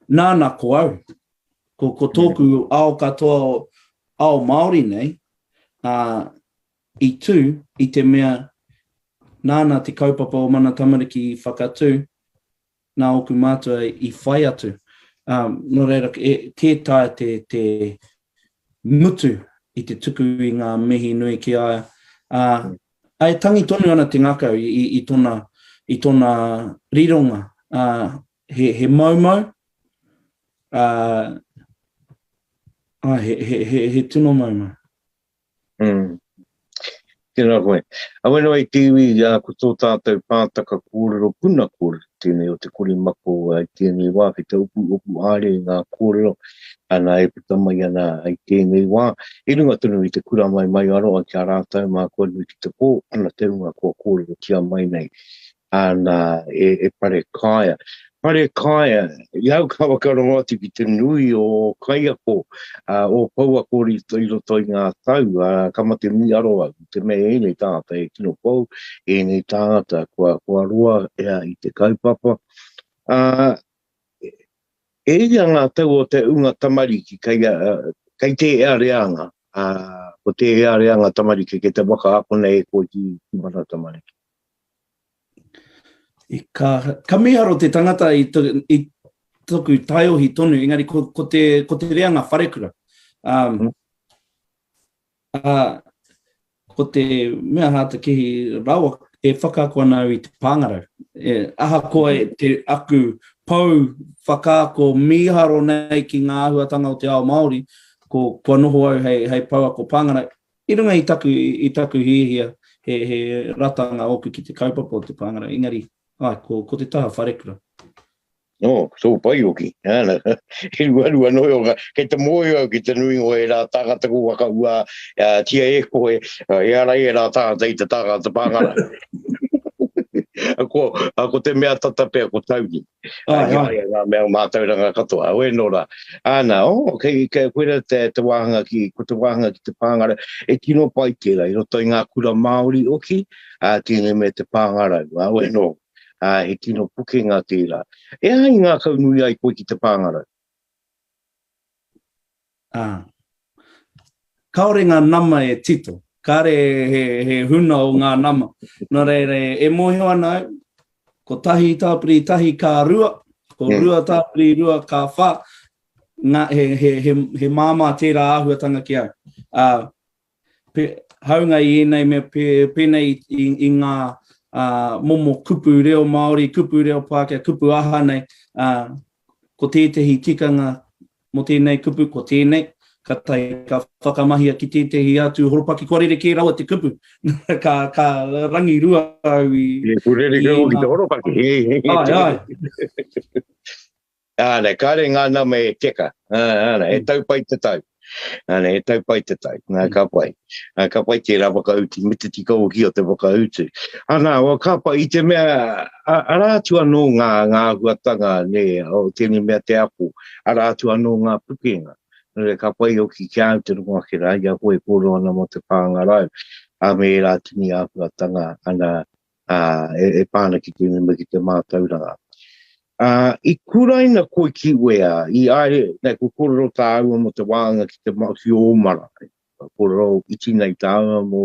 D: nāna ko au, ko, ko tōku ao katoa o ao Māori nei, uh, i tū i te mea nāna te kaupapa o Mana Tamariki i whakatū, nā ōku mātua i whai atu. Um, nō reira, e, tē taea te, te mutu i te tuku i ngā mihi nui ki a ia. Uh, e tangi tonu ana te ngakau i, i, i, tona, i tona rironga. Uh, he, he maumau, uh, ah, he, he, he, he tino maumau.
C: Mm. Tēnā koe. Awe noa i te iwi, uh, ko tō tātou pātaka kōrero, puna kōrero tēnei o te korimako uh, i tēnei wā, ki te opu opu haere i ngā kōrero, ana e puta mai ana i tēnei wā. I runga tonu i te kura mai mai aroa ki a rātou mā kua nui ki te pō, ana te hunga kua kōrerotia mai nei. Ana, e, e Parekaia. Parekaia, i au ka whakarongo atu ki te nui o kaiako, uh, o pouako i, i roto i ngā tau, uh, ka mate mīharo au, te mea ēnei tāngata e tino pou, ēnei tāngata kua, kua roa ea i te kaupapa. Uh, e ia ngā tau o te unga tamariki kei, uh, kei te ea reanga, uh, ko te ea reanga tamariki kei te waka ako nei e koe ki, ki mana tamariki.
D: I ka, ka mīharo te tangata i, to, i toku taiohi tonu, engari ko, ko, te, ko te reanga wharekura. Um, mm. uh, ko te mea hātakehi rawa e whakaako ana au i te pāngarau. E, ahakoa e te aku pou whakaako mīharo nei ki ngā āhuatanga o te ao Māori, ko, kua noho au hei, hei pouako pāngarau. I runga i taku, i taku hiahia, he, he ratanga ōku ki te kaupapa o te pāngarau, engari, āe, ko, ko te taha wharekura.
C: No, tō pai hoki. Ana, he ruarua noa iho, kei te mōhio au ki te nuinga o ērā tāngata ko whakahua tia e koe, e ara ērā tāngata i te tāngata pāngarau. ko, ko te mea tata pea ko Tauri. Ai, ai. Ngā mea mātauranga katoa, oe nō rā. Āna, oh, kei, kei, koira te, te wāhanga ki, ko te wāhanga ki te pāngarau, e tino pai tērā, i roto i ngā kura Māori oki, ā, tēnei me te pāngarau, ā, oe nō, ā, he tino pukenga tērā. E aha i ngākau nui ai koe ki te pāngarau?
D: Ā. Kāore ngā nama e tito. Kāre he, he huna o ngā nama. Nō reira, e, e mōhio ana au, ko tahi tāpiri tahi ka rua, ko mm. rua tāpiri rua ka whā, ngā, he, he, he, he māmā tērā āhuatanga ki au. Ā, pe, haunga i ēnei mea pē, pēnei i, i, i ngā ā, momo kupu reo Māori, kupu reo Pākehā, kupu aha nei, ā, ko tētehi tikanga mō tēnei kupu, ko tēnei, ka tae, ka whakamahia ki tētehi atu horopaki, kua rerekē rawa te kupu, ka, ka rangirua au i...
C: E, kua rerekē rawa ki te horopaki.
D: Ai, ai.
C: Āna, kāre ngā nama e teka. Āna, e tau pai te tau. Āna, e tau pai te tau. Nā, ka pai. Ā, ka pai tērā whakautu, me te tika hoki o te whakautu. Āna, o, ka pai, i te mea, arā atu anō ngā, ngā āhuatanga, nē, o tēnei mea te ako, arā atu anō ngā pukenga. Nō reira, ka pai hoki ki a au te rongo ake rā, i a koe e kōrero ana mō te pāngarau, ā, me ērā tini āhuatanga, ana, ā, e, e pā ana ki tēnei mea ki te mātauranga. Ā, i kuraina koe ki wea, i aere, nei, ko kōrero tāua mō te wānanga ki te, ki ō marae, ko kōrero iti nei tāua mō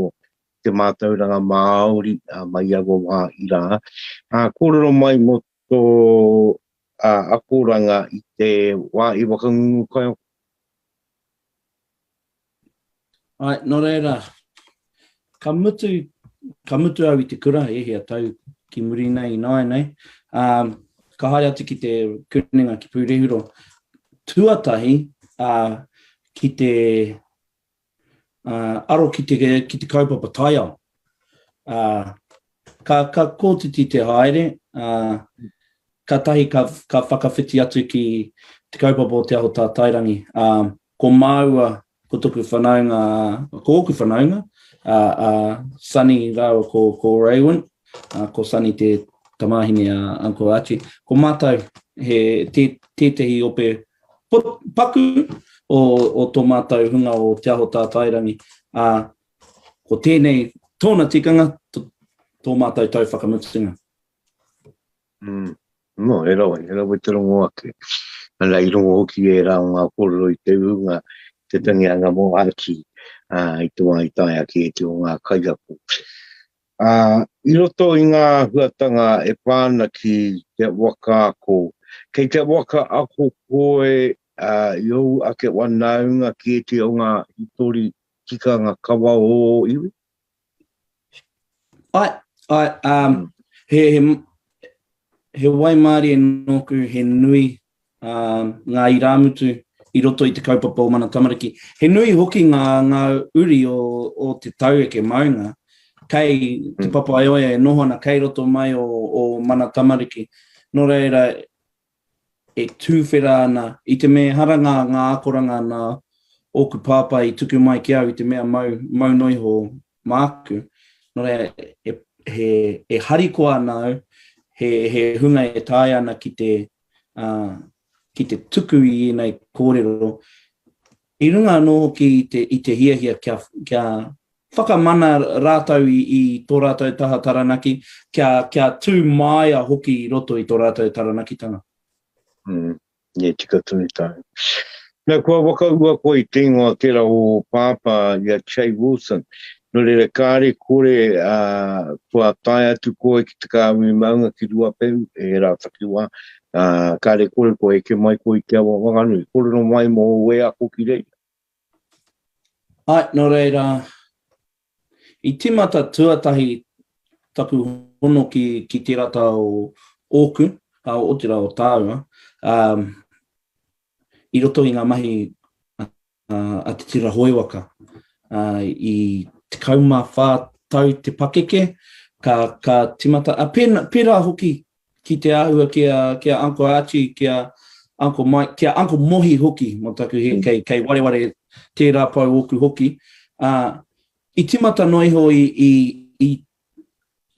C: te mātauranga Māori, ā, mai aua wā i rā. Ā, kōrero mai mō tō ā, akoranga i te wā i whakangungu kaiako.
D: Āe, nō reira, ka mutu, ka mutu au i te kura, e hia tau ki muri nei ināianei, ā, ka haere atu ki te kunenga ki Pūrehuroa. Tuatahi, ā, ki te. Aro ki te, ki te kaupapa taiao. Ā, ka, ka kōtiti te haere, ā, kātahi ka, ka whakawhiti atu ki te kaupapa o Te Aho Tātairangi. Ā, ko māua, ko toku whanaunga, ko ōku whanaunga, ā, ā, Sonny rāua ko, ko Raewyn, ā, ko Sonny te tamāhine a Uncle Archie. Ko mātou, he, tē, tētehi ope paku o, o tō mātou hunga o Te Aho Tātairangi, ā, ko tēnei tōna tikanga, tō, tō mātou tau whakamutunga.
C: Mm. No, he rawe, he rawe te rongo ake. Ana, i rongo hoki ērā o ngā kōrero i te uhunga, te tangihanga mō Archie, ā, i te wā i tae ake ētehi o ngā kaiako. Ā, i roto i ngā āhuatanga e pā ana ki te waka ako, kei te waka ako koe ā, i ōu ake whanaunga ki ētehi o ngā hītori tikanga kawa o ō iwi?
D: Āe, āe, um, he, he, he waimārie nōku, he nui ā, ngā irāmutu i roto i te kaupapa o Mana Tamariki. He nui hoki ngā, ngā uri o, o te taueke maunga, kei Te mm. Papaioea e noho ana, kei roto mai o, o Mana Tamariki. Nō reira, e tūwhera ana, i te mea ehara ngā, ngā akoranga nā ōku pāpā i tuku mai ki au i te mea mau, mau noa iho māku. Nō reira, e, he, e harikoa ana au, he, he hunga e taea ana ki te, ā, ki te tuku i ēnei kōrero, i runga anō hoki i te, i te hiahia kia, kia whakamana rātou i, i tō rātou taha Taranaki, kia, kia tū māia hoki i roto i tō rātou Taranakitanga.
C: Mm, e tika tonu tāu. Nā, kua whakaua koe i te ingoa tērā o Pāpā i a Che Wilson. Nō reira, kāre kore, ā, kua tae atu koe ki te kāhui maunga ki Ruapehu, e ērā takiwā, ā, kāre kore kua eke mai koe i te awa Whanganui. Kōrero mai mō ō wheako ki reira.
D: Āe, nō reira, i tīmata tuatahi taku hono ki, ki tērā taha o ōku, ā, otirā o tāua, ā, i roto i ngā mahi a Te Tira Hoe Waka. I 14 tau te pakeke, ka, ka timata, a pēnā, pērā hoki ki te āhua ki a, ki a Uncle Archie, ki a Uncle Mike, ki a Uncle Mohi hoki, mō taku he, mm. kei, kei wareware tērā pou ōku hoki. Uh, i timata noa iho i, i, i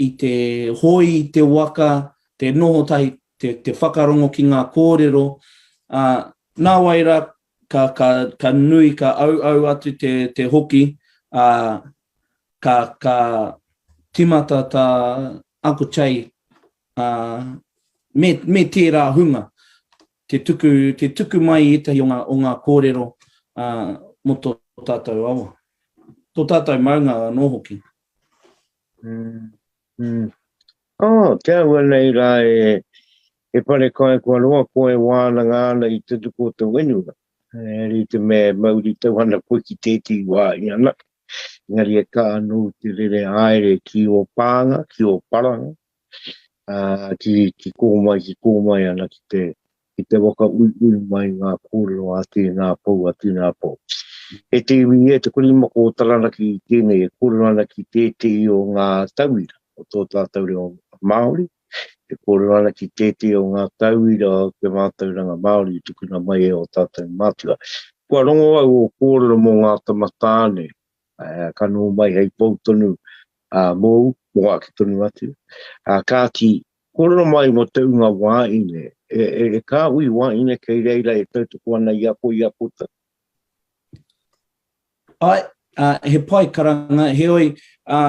D: i te hoe i te waka, te noho tahi, te, te whakarongo ki ngā kōrero, ā, nāwai rā ka, ka, ka nui, ka auau atu te, te hoki, ā, ka, ka tīmata tā Uncle Che, ā, me, me tērā hunga, te tuku, te tuku mai i ētahi o ngā, o ngā kōrero, ā, mō tō tātou awa. Tō tātou maunga anō hoki.
C: Mm, mm. Oh, te aua nei rā e, e wharekai kua roa koe e wānanga ana i te tuku o te whenua. E rite me mauri tau ana koe ki tētehi wāhi anake. Engari e kaha anō te rere haere ki ō pānga, ki ō paranga, ā, ki, ki kō mai, ki kō mai ana ki te, ki te waka uiui mai ngā kōrero a tēnā pou, a tēnā pou. E te iwi e, te korimako o Taranaki i tēnei e kōrero ana ki tētehi o ngā tauira o tō tātou reo Māori, e kōrero ana ki tētehi o ngā tauira o te mātauranga Māori i tukuna mai e ō tātou mātua. Kua rongo au ō kōrero mō ngā tama tāne, ka noho mai hei pou tonu mōu, mō ake tonu atu. Kāti, Kōrero mai mō te ūnga wāine, e, e, e kāhui wāine kei reira e tautoko ana i a koe, i a koutou?
D: Āe, ā, he pai karanga, heoi, ā,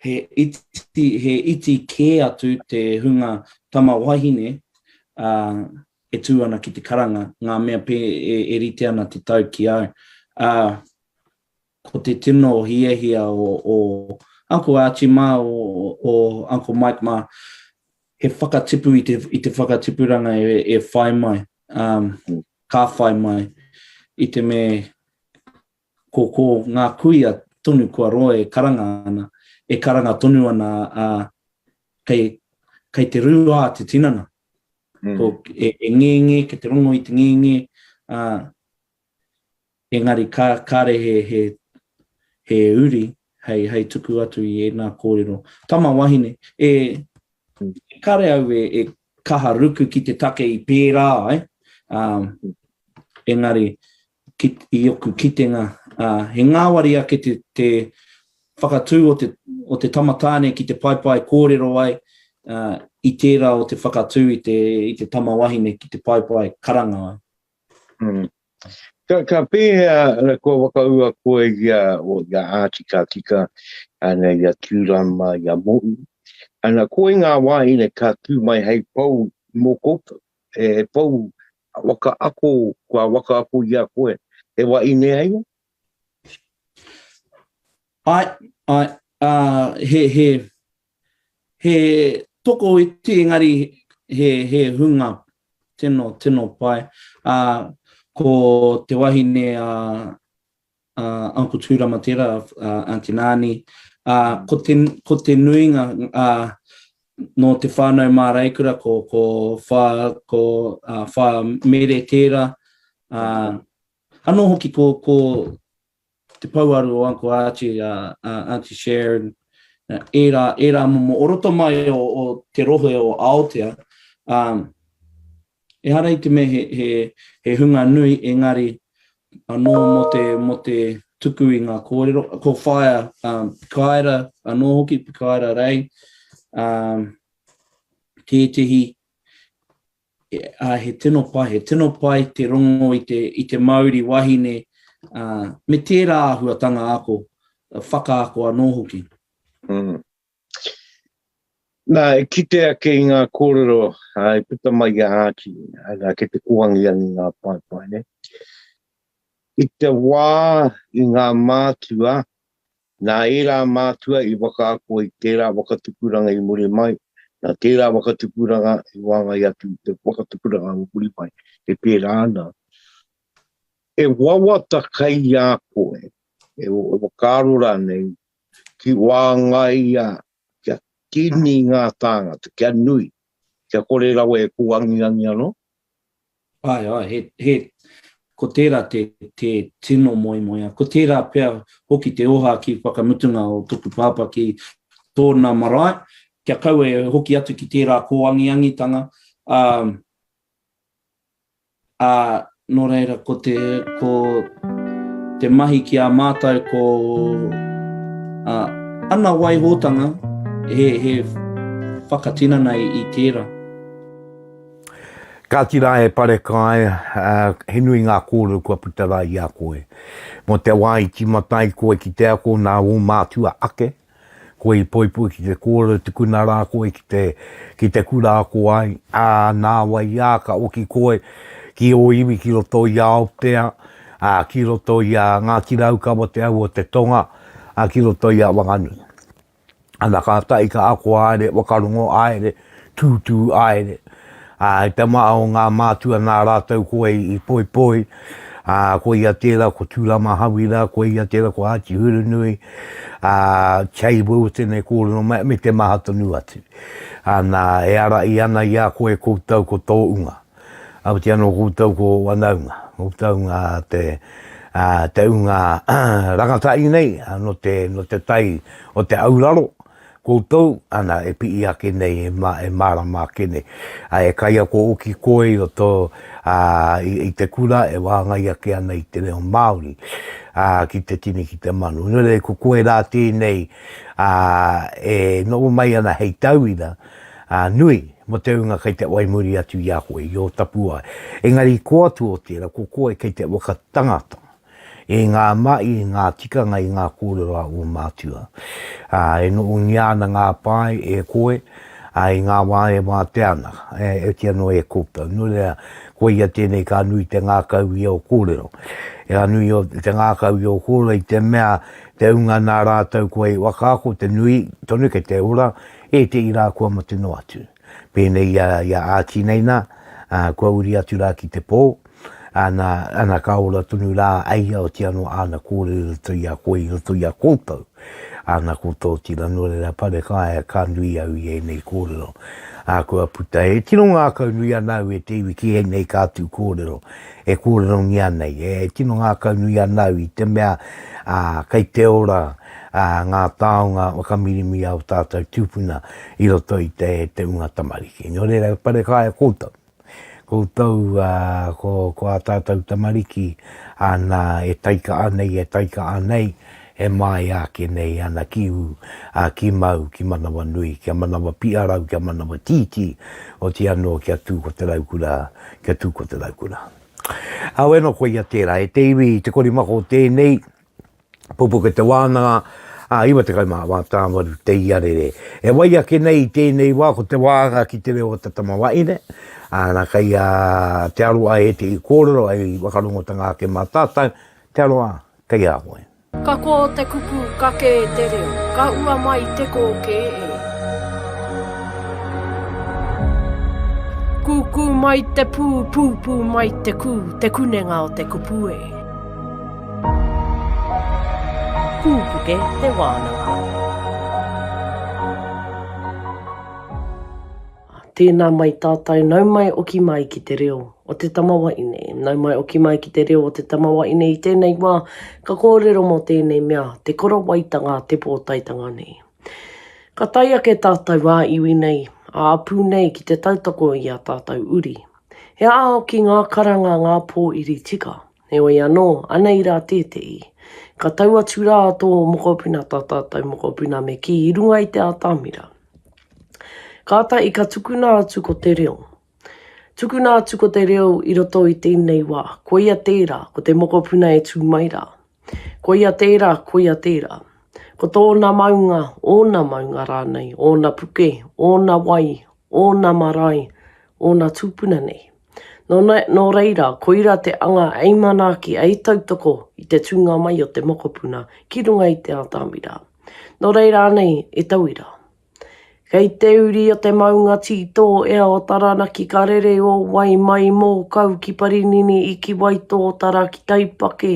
D: he iti, he iti kē atu te hunga tama wahine, ā, e tū ana ki te karanga, ngā mea pē, e, e rite ana te tau ki au. Ā, ko te tino hiahia o, o Uncle Archie mā, o, o Uncle Mike mā, he whakatipu i te, i te whakatipuranga e, e whai mai, um, ka whai mai, i te me ko, ko ngā kuia tonu kua roa e karanga ana, e karanga tonu ana, a, kei, kei te rūā te tinana. Mm. Ko, e, e ngēngē, kei te rongo i te ngēngē, ā, Engari ka, kāre he, he, he uri hei, hei tuku atu i ēnā kōrero. Tama wahine, e, kāre au e, e kaha ruku ki te take i pērā ai, um, engari ki, i oku kitenga, uh, he ngāwari ake te, te whakatū o te, o te tama tāne ki te paepae kōrero ai uh, i tērā o te whakatū i te, i te tama wahine ki te paepae karanga ai.
C: Mm. Ka, ka pēhea kua whakaua koe i a, o, i a Āti Ka Tika, ana, i a Tūrama, i a Mo'u. Ana, koe ngā wāhine ka tū mai hei pou mō koutou, he, he pou waka ako, kua waka ako i a koe. He wa inea ia?
D: Ai, ai, uh, he, he, he tokoiti engari he, he hunga tino, tino pai. Uh, ko te wahine a uh, uh, Uncle Tūrama tērā, uh, Aunty Nani, uh, ko, te, ko te nuinga uh, nō te whānau māreikura, ko, ko, whā, ko uh, whā mere tērā, uh, anō hoki ko, ko te pouaru o Uncle Archie, uh, uh, Aunty Sharon, ērā, ērā momo o roto mai o, o te rohe o Aotea, um, ehara i te mea he, he, he hunga nui, engari anō mō te, mō te tuku i ngā kōrero. Ko Whaea um, Pikaira anō hoki, Pikaira Rei, um, tētehi, ā, he tino pai, he tino pai te rongo i te, i te mauri wahine, ā, me tērā āhuatanga ako, whakaako anō hoki.
C: Mm. Nā, e kite ake i ngā kōrero ā, i puta mai i a Archie, nā, kei te kōangiangi ngā paepae, ne? I te wā i ngā mātua, Nā ērā mātua i whakaako i tērā whakatupuranga i muri mai, nā tērā whakatupuranga i wāngai atu i te whakatupuranga o muri mai, e pērā ana. E wawata kai i a koe, e whakaaro rānei, ki wāngaia kia tini ngā tāngata, kia nui, kia kore rawa e kōangiangi anō?
D: Āe, āe, he, he, ko tērā te, te tino moemoeā. Ko tērā pea hoki te oha ki whakamutunga o toku pāpā ki tōna marae, kia kaua e hoki atu ki tērā kōangiangitanga, ā, ā, nō reira ko te, ko te mahi ki a mātou ko, ā, ana waihotanga he, he whakatinana i, i tērā.
B: Kāti rā e Parekai, he nui ngā kōrero kua puta rā i a koe. Mō te wā i tīmata ai koe ki te ako nā ō mātua ake, koe i poipoi ki te kōrero, tukuna rā koe ki te, ki te kura ako ai, ā, nāwai ā, ka oki koe ki ō iwi ki roto i a Aotea, ā, ki roto i a Ngāti Raukawa, Te Au o te Tonga, ā, ki roto i a Wanganui. Ana kātahi ka ako haere, whakarongo haere, tūtū haere. Ā, i te maha o ngā mātua nā rātou koe i poipoi, ā, ko ia tērā ko Tūrama Hawira, ko ia tērā ko Āti Hurunui, ā, Chey Wilson e kōrero mai, me te maha tonu atu. Ana, e ārahi ana i a koe koutou ko tō unga. Oti anō koutou ko wanaunga, koutou ngā te, ā, te unga rangatahi nei, nō te, nō te tai o te auraro, koutou, ana, e pi'i ake nei, e, ma, e mārama ake nei. Ā, e kaiako hoki koe i roto, ā, i, i te kura e wāngai ake ana i te reo Māori, ā, ki te tini, ki te mano. Nō reira, ko koe rā tēnei, ā, e noho mai ana hei tauira, ā, nui mō te hunga kei te whai muri atu i a koe, i ō tapuwae. Engari i kō atu o tērā, ko koe kei te whakatangata i ngā mahi, i ngā tikanga, i ngā kōrero a ō mātua. Ā, e nohongia ana ngā pae e koe, ā, i ngā wā e wātea ana, e, oti anō e koutou. Nō reira, koia tēnei ka nui te ngākau i ō kōrero. Ka nui te ngākau i ō kōrero i te mea, te hunga nā rātou koe i whakaako, te nui tonu kei te ora, Ētehi rā kua mate noa atu. Pēnei i a, i a Archie nei nā, ā, kua uri atu rā ki te pō, ana, ana ka ora tonu rā a ia oti anō āna kōrero i roto i a koe, i roto i a koutou. Ana ko tō tira, nō reira Parekaia ka nui au i ēnei kōrero. Ā, kua puta. E tino ngākaunui ana au e te iwi ki ēnei kātū kōrero e kōrerongia nei. E tino ngākaunui ana au i te mea, ā, kei te ora, ā, ngā taonga whakamirimiri a ō tātou tūpuna i roto i te, te unga tamariki. Nō reira, parekaia koutou. Koutou, ā, ko, ko ā tātou tamariki, ana, e taika'a nei, e taika'a nei, e māia ake nei ana ki ū, ā, ki mau, ki manawanui, kia manawa piarau, kia manawa tītī, oti anō kia tū ko te raukura, kia tū ko te raukura. Auē nō koia tērā, e te iwi, te korimako o tēnei, Pupuke te wānanga, ā, 94 tāwaru te iarere. E wai ake nei i tēnei wā ko te wānga ki te reo o te tamawaine, ā, nā kei a Te Aroa ētehi kōrero hei whakarongotanga ake mā tātou, Te Aroa, kei a koe.
A: Ka kō te kupu, ka kē te reo, ka ua mai te kōkē e. Kūkū mai te pū, pūpū mai te kū, te kunenga o te kupu e. Pūpuke te wānanga. Tēnā mai tātou, nau mai oki mai ki te reo o te tamawaine. Nau mai oki mai ki te reo o te tamawaine i tēnei wā, ka kōrero mō tēnei mea, te korowaitanga, te pōtaetanga nei. Ka tae ake tātou ā-iwi nei, ā-apū nei ki te tautoko i ā tātou uri. He aha hoki ngā karanga ngā pōiri tika? Heoi anō, anei rā tētehi. Ka tau atu rā tō mokopuna, tā tātou mokopuna me kī, i runga i te atamira. Kātahi ka tukuna atu ko te reo. Tukuna atu ko te reo i roto i tēnei wā. Koia tērā, ko te mokopuna e tū mai rā. Koia tērā, koia tērā. Ko tōna maunga, ōna maunga rānei, ōna puke, ōna wai, ōna marae, ōna tūpuna nei. Nō, nō reira, koira te anga ei manaaki, ei tautoko i te tūnga mai o te mokopuna ki runga i te atamira. Nō reira anei e tauira. Kei te uri o te maunga tītō ea o Taranaki ka rere ō wai mai Mōkau ki Parinini i ki Waitōtara ki Taipake.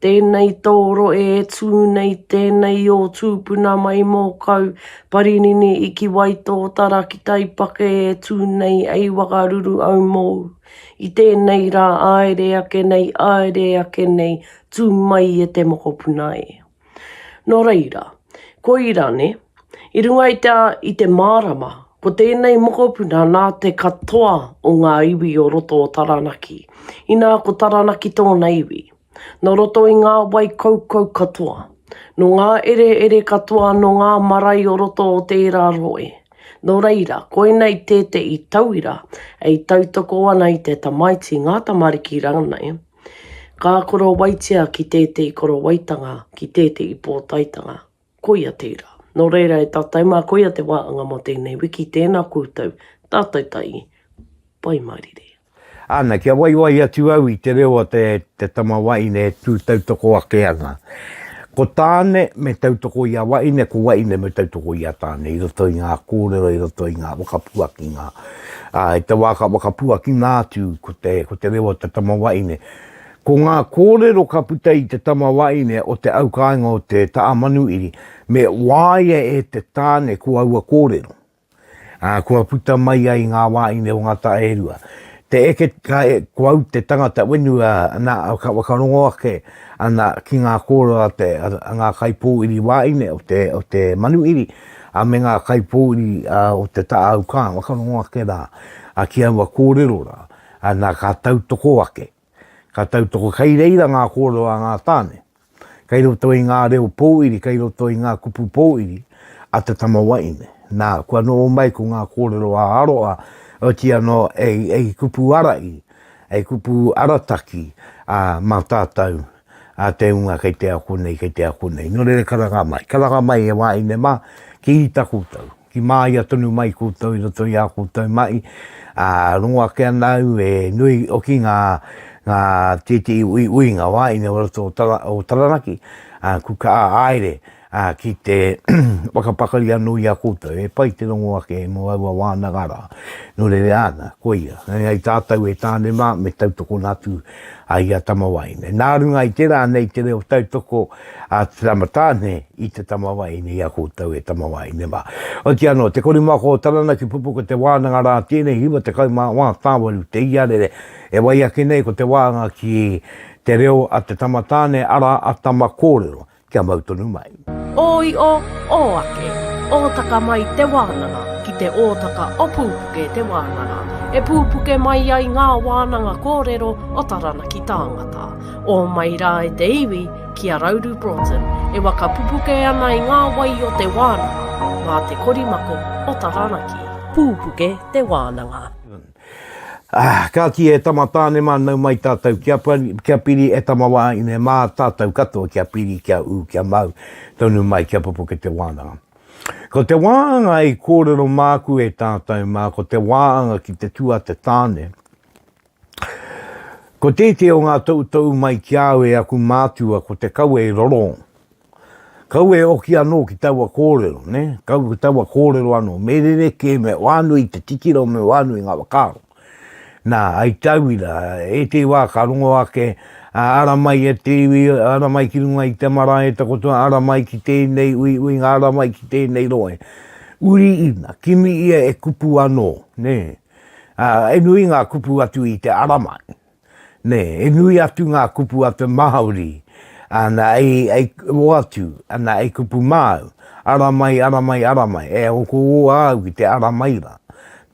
A: Tēnei tō roe e tū nei, tēnei ō tūpuna mai Mōkau, Parinini i ki Waitōtara ki Taipake e tū nei ei whakaruru au mōu. I tēnei rā āere ake nei, āere ake nei, tū mai e te mokopuna e. Nō reira, koira nē, i runga i te, i te mārama, ko tēnei mokopuna nā te katoa o ngā iwi o roto o Taranaki, inā ko Taranaki tōna iwi, nō roto i ngā wai kaukau katoa, nō ngā ereere katoa nō ngā marae o roto o tērā rohe. Nō reira, koinei tētehi tauira e tautoko ana i te tamaiti, ngā tamariki rānei, ka korowaitia ki tētehi korowaitanga, ki tētehi pōtaetanga. Koia tērā. Nō reira e tātou mā, koia te wāanga mō tēnei wiki, tēnā koutou, tātou tahi, pai mārire.
B: Ana, kia waiwai atu au i te reo a te, te tama waine e tū tautoko ake ana. Ko tāne me tautoko i a waine, ko waine me tautoko i a tāne i roto i ngā kōrero, i roto i ngā whakapuakinga. Ā, i te wā ka whakapuakina atu ko te, ko te reo a te tama waine, Ko ngā kōrero ka puta i te tama waeine o te aukāinga o te Taamanuiri, me wāia e te tāne ko aua kōrero. Ā, kua puta mai ai ngā wāine o ngā taha e rua. Te eke, ka, e, ko au te tangata whenua, ana, ka whakarongo ake, ana, ki ngā kōrero a te, a, a ngā kaipōiri wāine o te, o te manuiri, ā, me ngā kaipōiri, ā, o te taha aukā, whakarongo ake rā, ā, ki aua kōrero rā, ana, ka tautoko ake. Ka tautoko kei reira ngā kōrero a ngā tāne. Kei roto i ngā reo pōiri, kei roto i ngā kupu pōiri a te tama waeine. Nā, kua noho mai ko ngā kōrero ā-aroha, oti anō ei, ei kupu arahi, ei kupu arataki, ā, mā tātou, ā, te hunga kei te ako nei, kei te ako nei. Nō reira karanga mai, karanga mai e wāhine mā, ki ita koutou. Ki māia tonu mai koutou i roto i ā koutou mahi, ā, rongo ake ana au e nui hoki ngā, ngā tītī uiuinga wāhine o roto o Tara, o Taranaki, ā, ku kaha haere, Ā, ki te whakapakari anō i a koutou, e pai te rongo ake mō aua wānanga rā. Nō reira, āna, koia, hei tātou e tāne mā, me tautokona atu a ia tama wahine. Nā runga i tērā nei te reo tautoko a te tama tāne i te tama wahine i a koutou e tama wahine mā. Oti anō, te korimako o Taranaki Pupuke te wānanga rā tēnei, 94 tāwaru te iarere, e wai ake nei ko te wānga ki te reo a te tama tāne, arā, a Tama Kōrero. Kia mau tonu mai.
A: Ō io, ō ake, ōtaka mai te wānanga ki te ōtaka o Pūpuke te wānanga, e pūpuke mai ai ngā wānanga kōrero o Taranaki tāngata. Ō mai rā e te iwi ki a Rauru Broughton e waka pupuke ana i ngā wai o te wānanga mā te korimako o Taranaki. Pūpuke te wānanga.
B: Ā, kāti e tama tāne mā, nau mai tātou kia, kia piri, e tama wāhine mā, tātou katoa kia piri, kia ū, kia mau tonu mai, kia pupuke te wānanga. Ko te wānanga i kōrero māku e tātou mā, ko te wānanga ki te tū a te tāne. Ko tētehi o ngā toutou mai ki a au e aku mātua, ko te kawe roro. Kaua e oki anō ki taua kōrero, nē? Kaua ki taua kōrero anō. Me rerekē, me whānui te titiro, me whānui ngā whakaaro. Nā, hei tauira, ētehi wā ka rongo ake, ara mai e te iwi, ara mai ki runga i te marae e takoto, ara mai ki tēnei uiuinga, ara mai ki tēnei rohe. Uri ina, kimi ia e kupu anō, nē? Ā, e nui ngā kupu atu i te ara mai. Nē, e nui atu ngā kupu a te Māori, ana, ei, ei oatu, ana, ei kupu māu, ara mai, ara mai, ara mai, e hoko ō au ki te ara mai rā.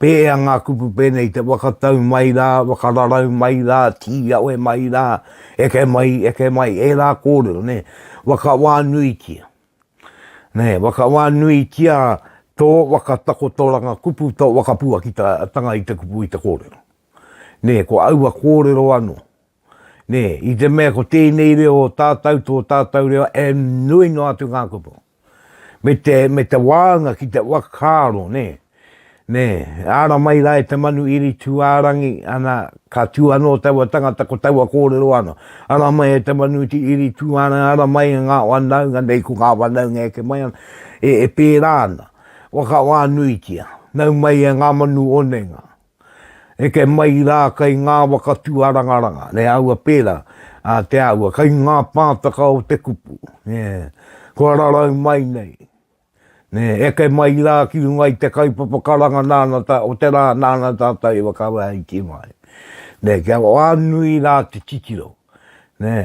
B: Pēhea ngā kupu pēnei te whakatau mai rā, whakararau mai rā, tīawe mai rā, eke mai, eke mai, ērā kōrero, nē, whakawānuitia. Nē, whakawānuitia tō whakatakotoranga kupu, tō whakapuakitanga i te kupu i te kōrero. Nē, ko aua kōrero anō. Nē, i te mea ko tēnei reo o tātou, tō tātou reo, e nui noa atu ngā kupu. Me te, me te wānga ki te whakaaro, nē. Nē, ara mai rā e te manu iri tūārangi, ana, ka tū anō taua tangata ko taua kōrero anō. Ara mai e te manu iri tūārangi, ara mai e ngā whanaunga nei, ko ngā whanaunga eke mai ana, e, e pērā ana. Whakawānuitia, nau mai e ngā manu onenga. Eke mai rā kai ngā waka tūārangaranga, nē, aua pērā, a te āhua, kai ngā pātaka o te kupu, nē, kua rarau mai nei, nē, eke mai rā ki runga i te kaupapa karanga nāna tā, o te rā nāna tātou i whakawaiti mai. Nē, kia whānui rā te titiro, nē,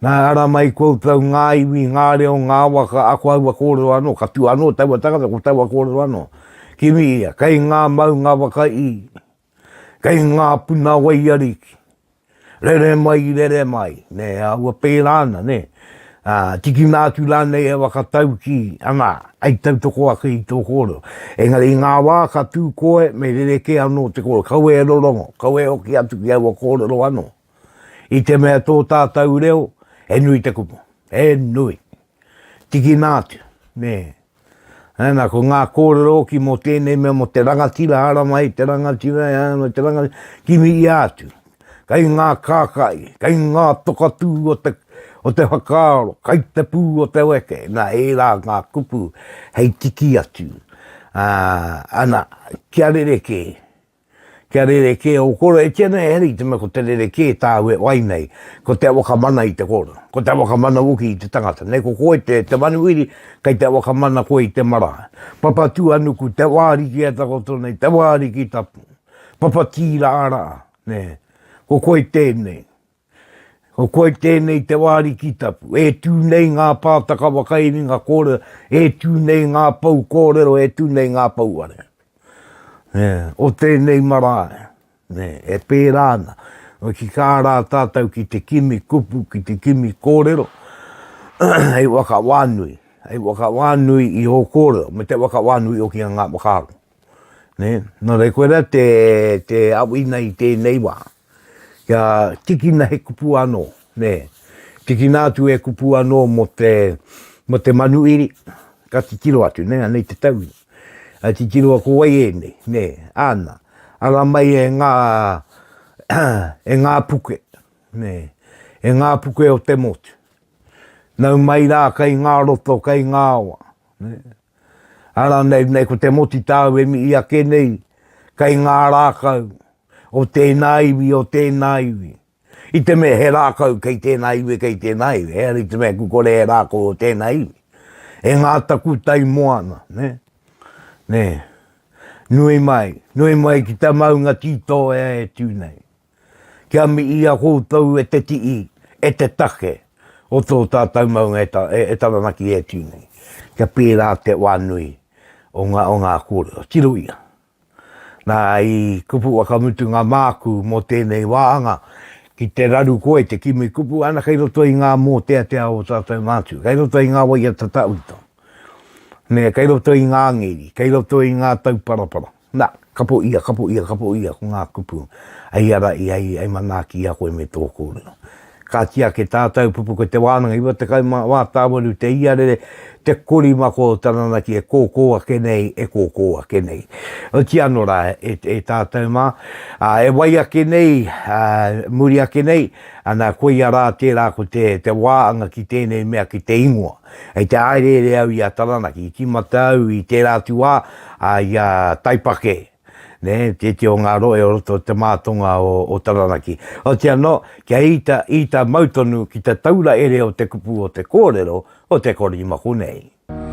B: nā ara mai koutou ngā iwi, ngā reo, ngā waka, ako aua kōrero anō, ka tū anō taua tangata ko taua kōrero anō. Kimi ia, kei ngā maunga whakaī, kei ngā puna waiariki, rere mai, rere mai, nē, āhua pērā ana, nē. Ā, tikina atu rānei e whakataukī, ana, hei tautoko ake i tō kōrero. Engari i ngā wā ka tū koe, me rerekē anō te kōrero, kaua e rorongo, kaua e hoki atu ki aua kōrero anō. I te mea tō tātou reo, he nui te kupu, he nui. Tikina atu, nē. Ana, ko ngā kōrero hoki mō tēnei mea, mō te rangatira, ara mai te rangatira, ara mai te rangatira, kimi ia atu. Kei ngā kākai, kei ngā tokatū o te, o te whakaaro, kei te pū o te weke, nā, ērā ngā kupu hei tiki atu. Ā, ana, kia rerekē. Kia rerekē ō kōrero, e kīia nei e Heri te mea ko te rerekē tāu e wai nei, ko te whakamana i te kōrero, ko te whakamana hoki i te tangata. Nei ko koe te, te manuhiri, kei te whakamana koe i te marae. Papatūānuku, te wāriki e takoto nei, te wāriki tapu, Papatīrārā, nē, ko koe tēnei. Ko koe tēnei te wāriki tapu, e tū nei ngā pātaka whakairinga kōrero, e tū nei ngā pou kōrero, e tū nei ngā pouware. Nē, o tēnei marae, nē, e pērā ana. Ki kā rā tātou ki te kimi kupu, ki te kimi kōrero, hei whakawānui, hei whakawānui i ō kōrero, me te whakawānui hoki a ngā whakaaro. Nē, nō reira koirā te, te awina i tēnei wā. Kia tikina he kupu anō, nē. Tikina atu he kupu anō mō te, mō te manuhiri, ka titiro atu, nē, anei te tauira. Ka titiro ko wai ēnei, nē, āna. Ara mai e ngā, e ngā puke, nē, e ngā puke o te motu. Nau mai rā kei ngā roto, kei ngā awa. Nē. Arā nei, nei ko te moti tāu e mihi ake nei, kei ngā rākau o tēnā iwi, o tēnā iwi. I te mea he rākau kei tēnā iwi, kei tēnā iwi, ehara i te mea ku kore he rākau o tēnā iwi. E ngā takutai moana, nē? Nē. Nui mai, nui mai ki te maunga tītōea e tū nei. Kia mihi a koutou e te tii, e te take o tō tātou maunga e, ta, e, e Taranaki e tū nei. Kia pērā te wā nui o ngā, o ngā kōrero. Tiro ia. Nā, i kupu whakamutunga māku mō tēnei wāhanga, ki te raru koe te kimi kupu ana kei roto i ngā mōteatea o tātou mātua, kei roto i ngā waiata tawhito, nē, kei roto i ngā ngeri, kei roto i ngā tauparapara. Nā, kapo ia, kapo ia, kapo ia, ko ngā kupu hei ara i, hei, hei manaaki i a koe me tō kōrero. Kāti ake tātou pupuke te wānanga, 90 tāwaru te iarere, te korimako o Taranaki e kōkō ake nei, e kōkō ake nei. Oti anō rā e, e tātou mā, ā, e wai ake nei, ā, muri ake nei, ana, koia rā tērā ko te, te wāanga ki tēnei mea ki te ingoa. Hei te āereere au i a Taranaki, i tīmata au i tērā atu wā, ā, i a Taipakē, nē, tētehi o ngā rohe o roto o te mātonga o, o Taranaki. Oti anō, kia ita, ita mau tonu ki te taura ere o te kupu o te kōrero o te korimako nei.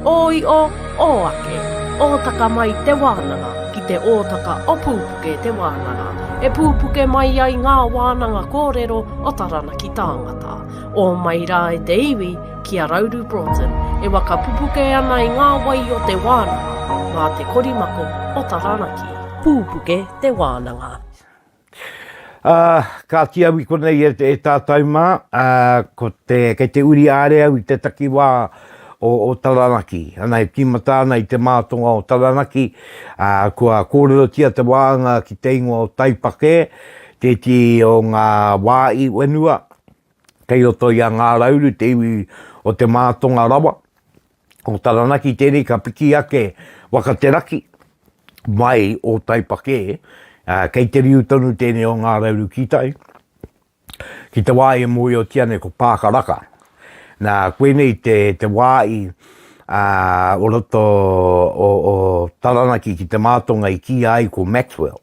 A: Ō io, ō ake, ōtaka mai te wānanga ki te ōtaka o Pūpuke te wānanga, e pūpuke mai ai ngā wānanga kōrero o Taranaki tāngata. Ō mai rā e te iwi, ki a Rauru Broughton, e waka pupuke ana i ngā wai o te wānanga, mā te korimako o Taranaki. Pūpuke te wānanga.
B: Ā, kāti au i konei e, e tātou mā, ā, ko te, kei te uri āre au i te takiwā o, o Taranaki. Ana, e tīmata ana i te mātonga o Taranaki, ā, kua kōrerotia te wānga ki te ingoa o Taipakē, tētehi o ngā wā i whenua, Kei roto i a Ngā Rauru te iwi o te mātonga rawa, o Taranaki tēnei ka piki ake waka te raki mai o Taipakē, kei te riu tonu tēnei o Ngā Rauru ki tai, ki te wā e mōhiotia nei ko Pākaraka. Nā, koinei te, te wā i ā, o roto o, o Taranaki ki te mātonga i kīia ai ko Maxwell.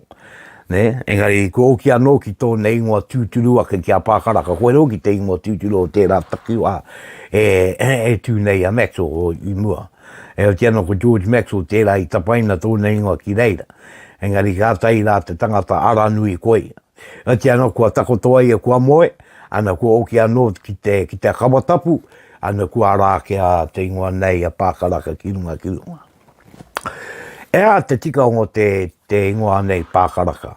B: Nē? Engari, kua oki anō ki tōna ingoa tūturu ake ki a Pākaraka, koe hoki te ingoa tūturu o tērā takiwā e, e tū nei a Maxwell i mua. E oti ana ko George Maxwell tērā i tapaina tōna ingoa ki reira. Engari kātahi rā te tangata aranui koia. Oti anō kua takoto ai ia kua moe, ana kua oki anō ki te, ki te kawa tapu, ana kua ara ake a te ingoa nei a Pākaraka ki runga ki runga. E aha te tikanga o te, te ingoa nei Pākaraka?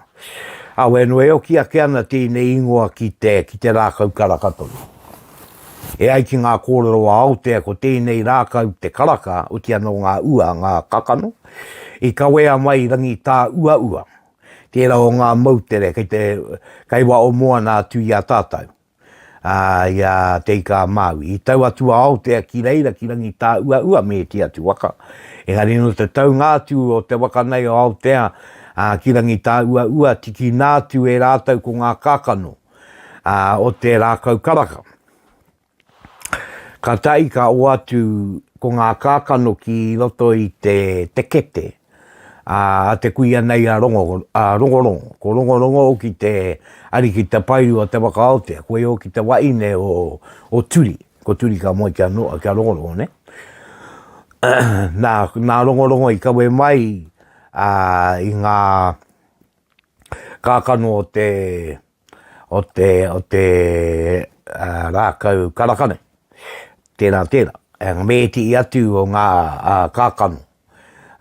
B: Awe anō e oki ake ana tēnei ingoa ki te, ki te rākau karaka tonu. E ai ki ngā kōrero a Aotea ko tēnei rākau te karaka, oti anō ngā ua, ngā kakano, i kawea mai Rangitāuaua. Tērā o ngā moutere kei te kei waho moana atu i a tātou, ā, i a Te Ika-a-Māui. I tau atu a Aotea ki reira, ki Rangitāuaua me ētehi atu waka. Engari nō te taunga atu o te waka nei o Aotea, ā, ki Rangitāuaua, tikina atu e rātou ko ngā kākano, ā, o te rākau karaka. Ka tae ka oatu ko ngā kākano ki roto i te, te kete a, a te kuia nei a Rongo, a Rongorongo. Ko Rongorongo hoki te ariki te paerua o te waka Aotea, koia hoki te waine o, o Turi. Ko Turi ka moe kia, no, kia Rongorongo, ne? nā, nā Rongorongo i kawe mai a, i ngā kākano o te, o te, o te uh, rākau karakane. Tērā, tērā. E, me ētehi atu o ngā uh, kākano,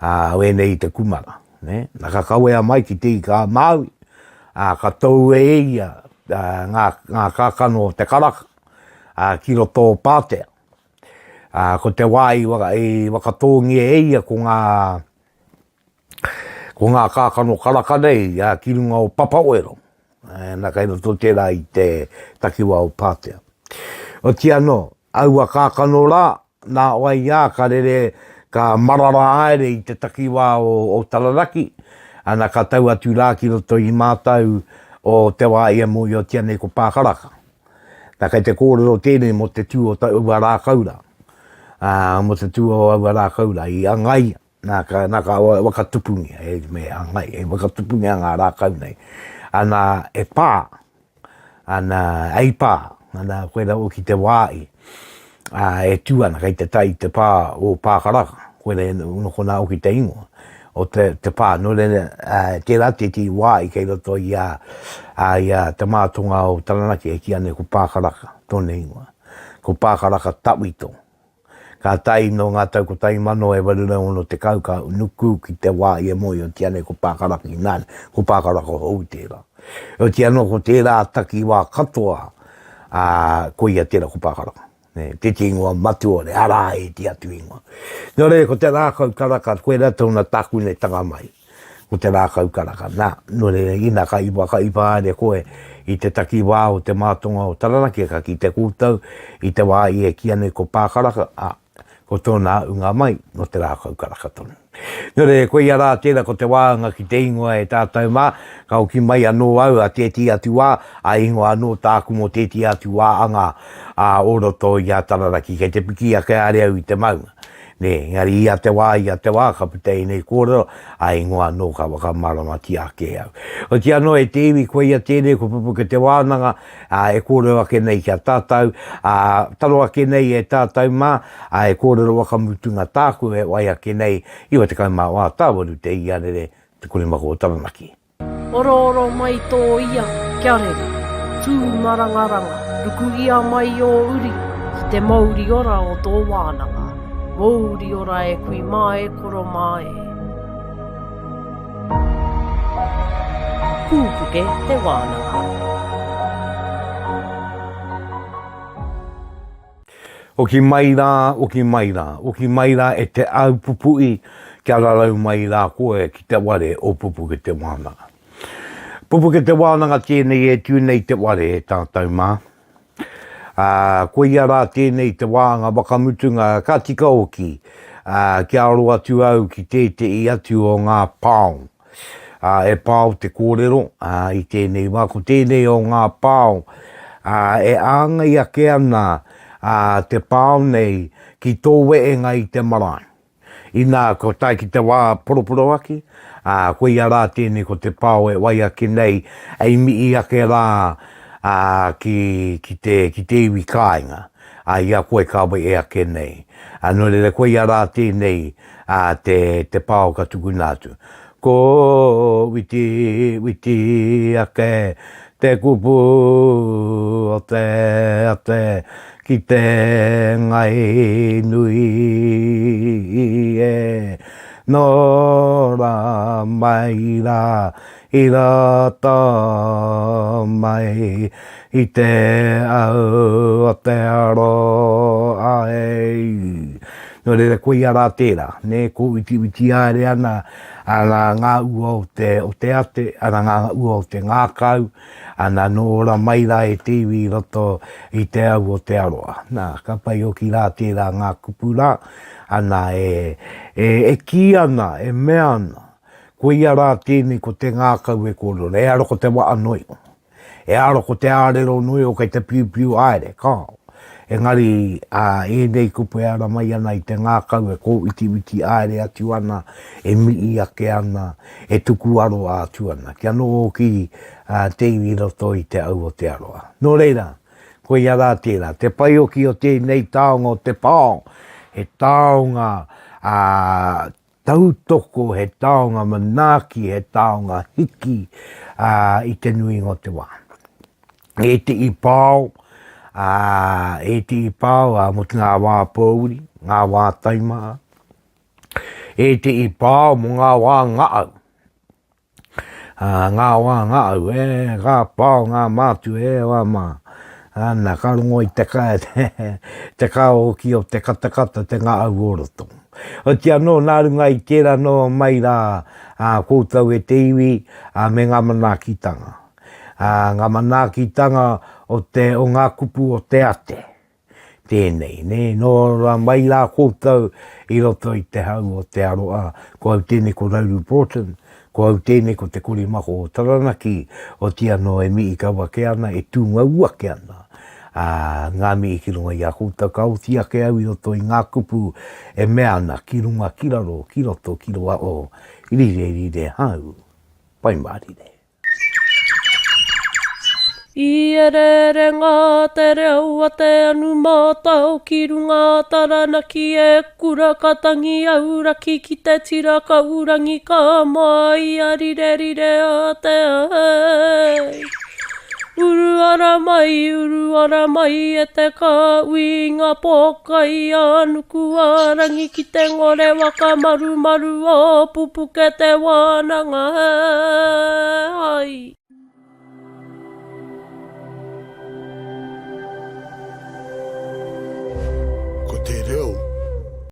B: uh, o ēnei i te kumara. Ne? Na ka kawea mai ki te ika a Māui, uh, ka tou e ia uh, ngā, ngā kākano o te karaka uh, ki roto o Pātea. Uh, ko te wā i, waka, i wakatōngia e ia ko ngā Ko ngā kākano karaka nei ki runga o Papawero, na kei roto tērā i te takiwā o Pātea. Oti anō, aua kākano rā, nā wai ā ka rere, ka marara haere i te takiwā o, o Taranaki, ana ka tau atu rā ki roto i mātau o te wā i e mōhiotia nei ko Pākaraka. Nā, kei te kōrero tēnei mō te tū o taua rākau rā, ā, mō te tū o aua rākau rā i angaia, nā, ka, nā, ka whakatupungia, e, me angai, e whakatupungia ngā rākau nei. Ana, e pā, ana, ei pā, ana, koe rā ki te wā i, ā, e tū ana, kei te tai i te pā o Pākaraka, koe rā, no konā hoki te ingoa o te, te pā. Nō reira, ā, tērā tētehi wā i kei roto i a, ā, i a Te Mātonga o Taranaki e kīia nei ko Pākaraka tōna ingoa. Ko Pākaraka Tawhito. Kātahi nō ngā tau 1860 ka nuku ki te wā i e mōhiotia nei ko Pākaraka ināianei, ko Pākaraka hou tērā. Heoti anō ko tērā takiwā katoa, ā, koia tērā ko Pākaraka. Nē, tētehi ingoa matua o arā ētehi atu ingoa. Nō reira, ko te rākau karaka, koirā tōna tākunetanga mai, ko te rākau karaka. Nā, nō reira, ina ka iwa, ka iwa haere koe i te takiwā o te mātonga o Taranaki, ka kite koutou i te wā i e kīia nei ko Pākaraka, ā, ko tōna ūnga mai nō te rākau karaka tonu. Nō reira, koia rā tērā ko te wāhanga ki te ingoa e tātou mā, ka hoki mai anō au a tētehi atu wā, a ingoa anō tāku mō tētehi atu wāhanga ā, o roto i a Taranaki, kei te piki ake haere au i te maunga. Nē, engari ia te wā, ia te wā, ka puta ēnei kōrero, a ingoa anō ka whakamāramatia ake e au. Otiia anō e te iwi, koia tēnei ko Pupuke Te Wānanga, ā, e kōrero ake nei ki a tātou, ā, taro ake nei e tātou mā, ā, e kōrero whakamutunga tāku e wai ake nei, 94 tāwaru te iarere, te korimako o Taranaki.
A: Orooro mai tō ia, kia rere, tū marangaranga, rukuhia mai ō uri ki te mouri ora o tō wānanga, mouri ora e kui mā e koro mā e. Pūpuke te wānanga.
B: Hoki mai rā, hoki mai rā, hoki mai rā e te au pupu'i kia rarau mai rā koe ki te ware o Pupuke te Wānanga. Pupuke te Wānanga tēnei e tū nei te ware e tātou mā. Ā, koia rā tēnei te wāhanga whakamutunga ka tika hoki, ā, kia aro atu au ki tētehi atu o ngā pao. Ā, e pao te kōrero, ā, i tēnei wā, ko tēnei o ngā pao, ā, e āngai ake ana, ā, te pao nei ki tō wehenga i te marae. Inā, kua tae ki te wā poroporoaki, ā, koia rā tēnei ko te pao e wai ake nei, hei mihi ake rā, ā, ki, ki te, ki te iwi kāinga, ā, i a koe ka wehe ake nei. Ā, nō reira, koia rā tēnei, ā, te, te pao ka tukuna atu. Ko witi, witi ake te kupu o te ate ki te ngai nui e nō rā mai rā i roto mai i te au o te aroha e. Nō reira, koia rā tērā, nē, kōwitiwiti haere ana, ana ngā ua o te, o te ate, ana ngā ua o te ngākau, ana nō ora mai rā e te iwi i roto i te au o te aroha. Nā, ka pai hoki rā tērā ngā kupu rā, ana e, e, e kī ana, e mea ana, koia rā tēnei ko te ngākau e kōrero, e aro ko te waa noa iho. E aro ko te ārero nui o kei te piupiu haere, kāo. Engari, ā, ēnei kupu e ara mai ana i te ngākau e kōwitiwiti haere atu ana, e mihi ake ana, e tuku aroha atu ana, kia noho ki te iwi i roto i te au o te aroha. Nō reira, koia rā tērā, te pai hoki o tēnei taonga o te pao, he taonga, ā, Tautoko, he taonga manaaki, he taonga hiki i te nuinga o te wā. Ētehi pao, ētehi pao mō ngā wā pōuri, ngā wā taimaha. Ētehi pao mō ngā wā ngahau. Ā, ngā wā ngāu, e, ka pao ngā mātua, e wā mā. Ana, ka rongo i te ka, te kao hoki o te katakata, te ngāu o roto. Oti anō, nā runga i tērā noa mai rā ā, koutou e te iwi, ā, me ngā manaakitanga. Ā, ngā manaakitanga o te, o ngā kupu o te ate. Tēnei, nē, nō rā mai rā koutou i roto i te hau o Te Aroa, ko au tēnei ko Rauru Broughton, ko au tēnei ko Te Korimako o Taranaki, otiia nō e mihi kau ake ana, e tūngau ake ana. Ā, ngā mihi ki runga i a koutou, ka oti ake au i roto i ngā kupu e mea ana, ki runga, ki raro, ki roto, ki roa o, rire, rire hau, pai mārire.
A: I ereere ngā te reo a te anu mātao ki runga a Taranaki e kura ka tangi auraki ki te tira kaurangi ka moa i a rire rire a te ahei. Uru ara mai, uru ara mai e te kāhui i ngā pōkai a Nukuārangi ki te ngore waka marumaru o Pupuke te wānanga hai.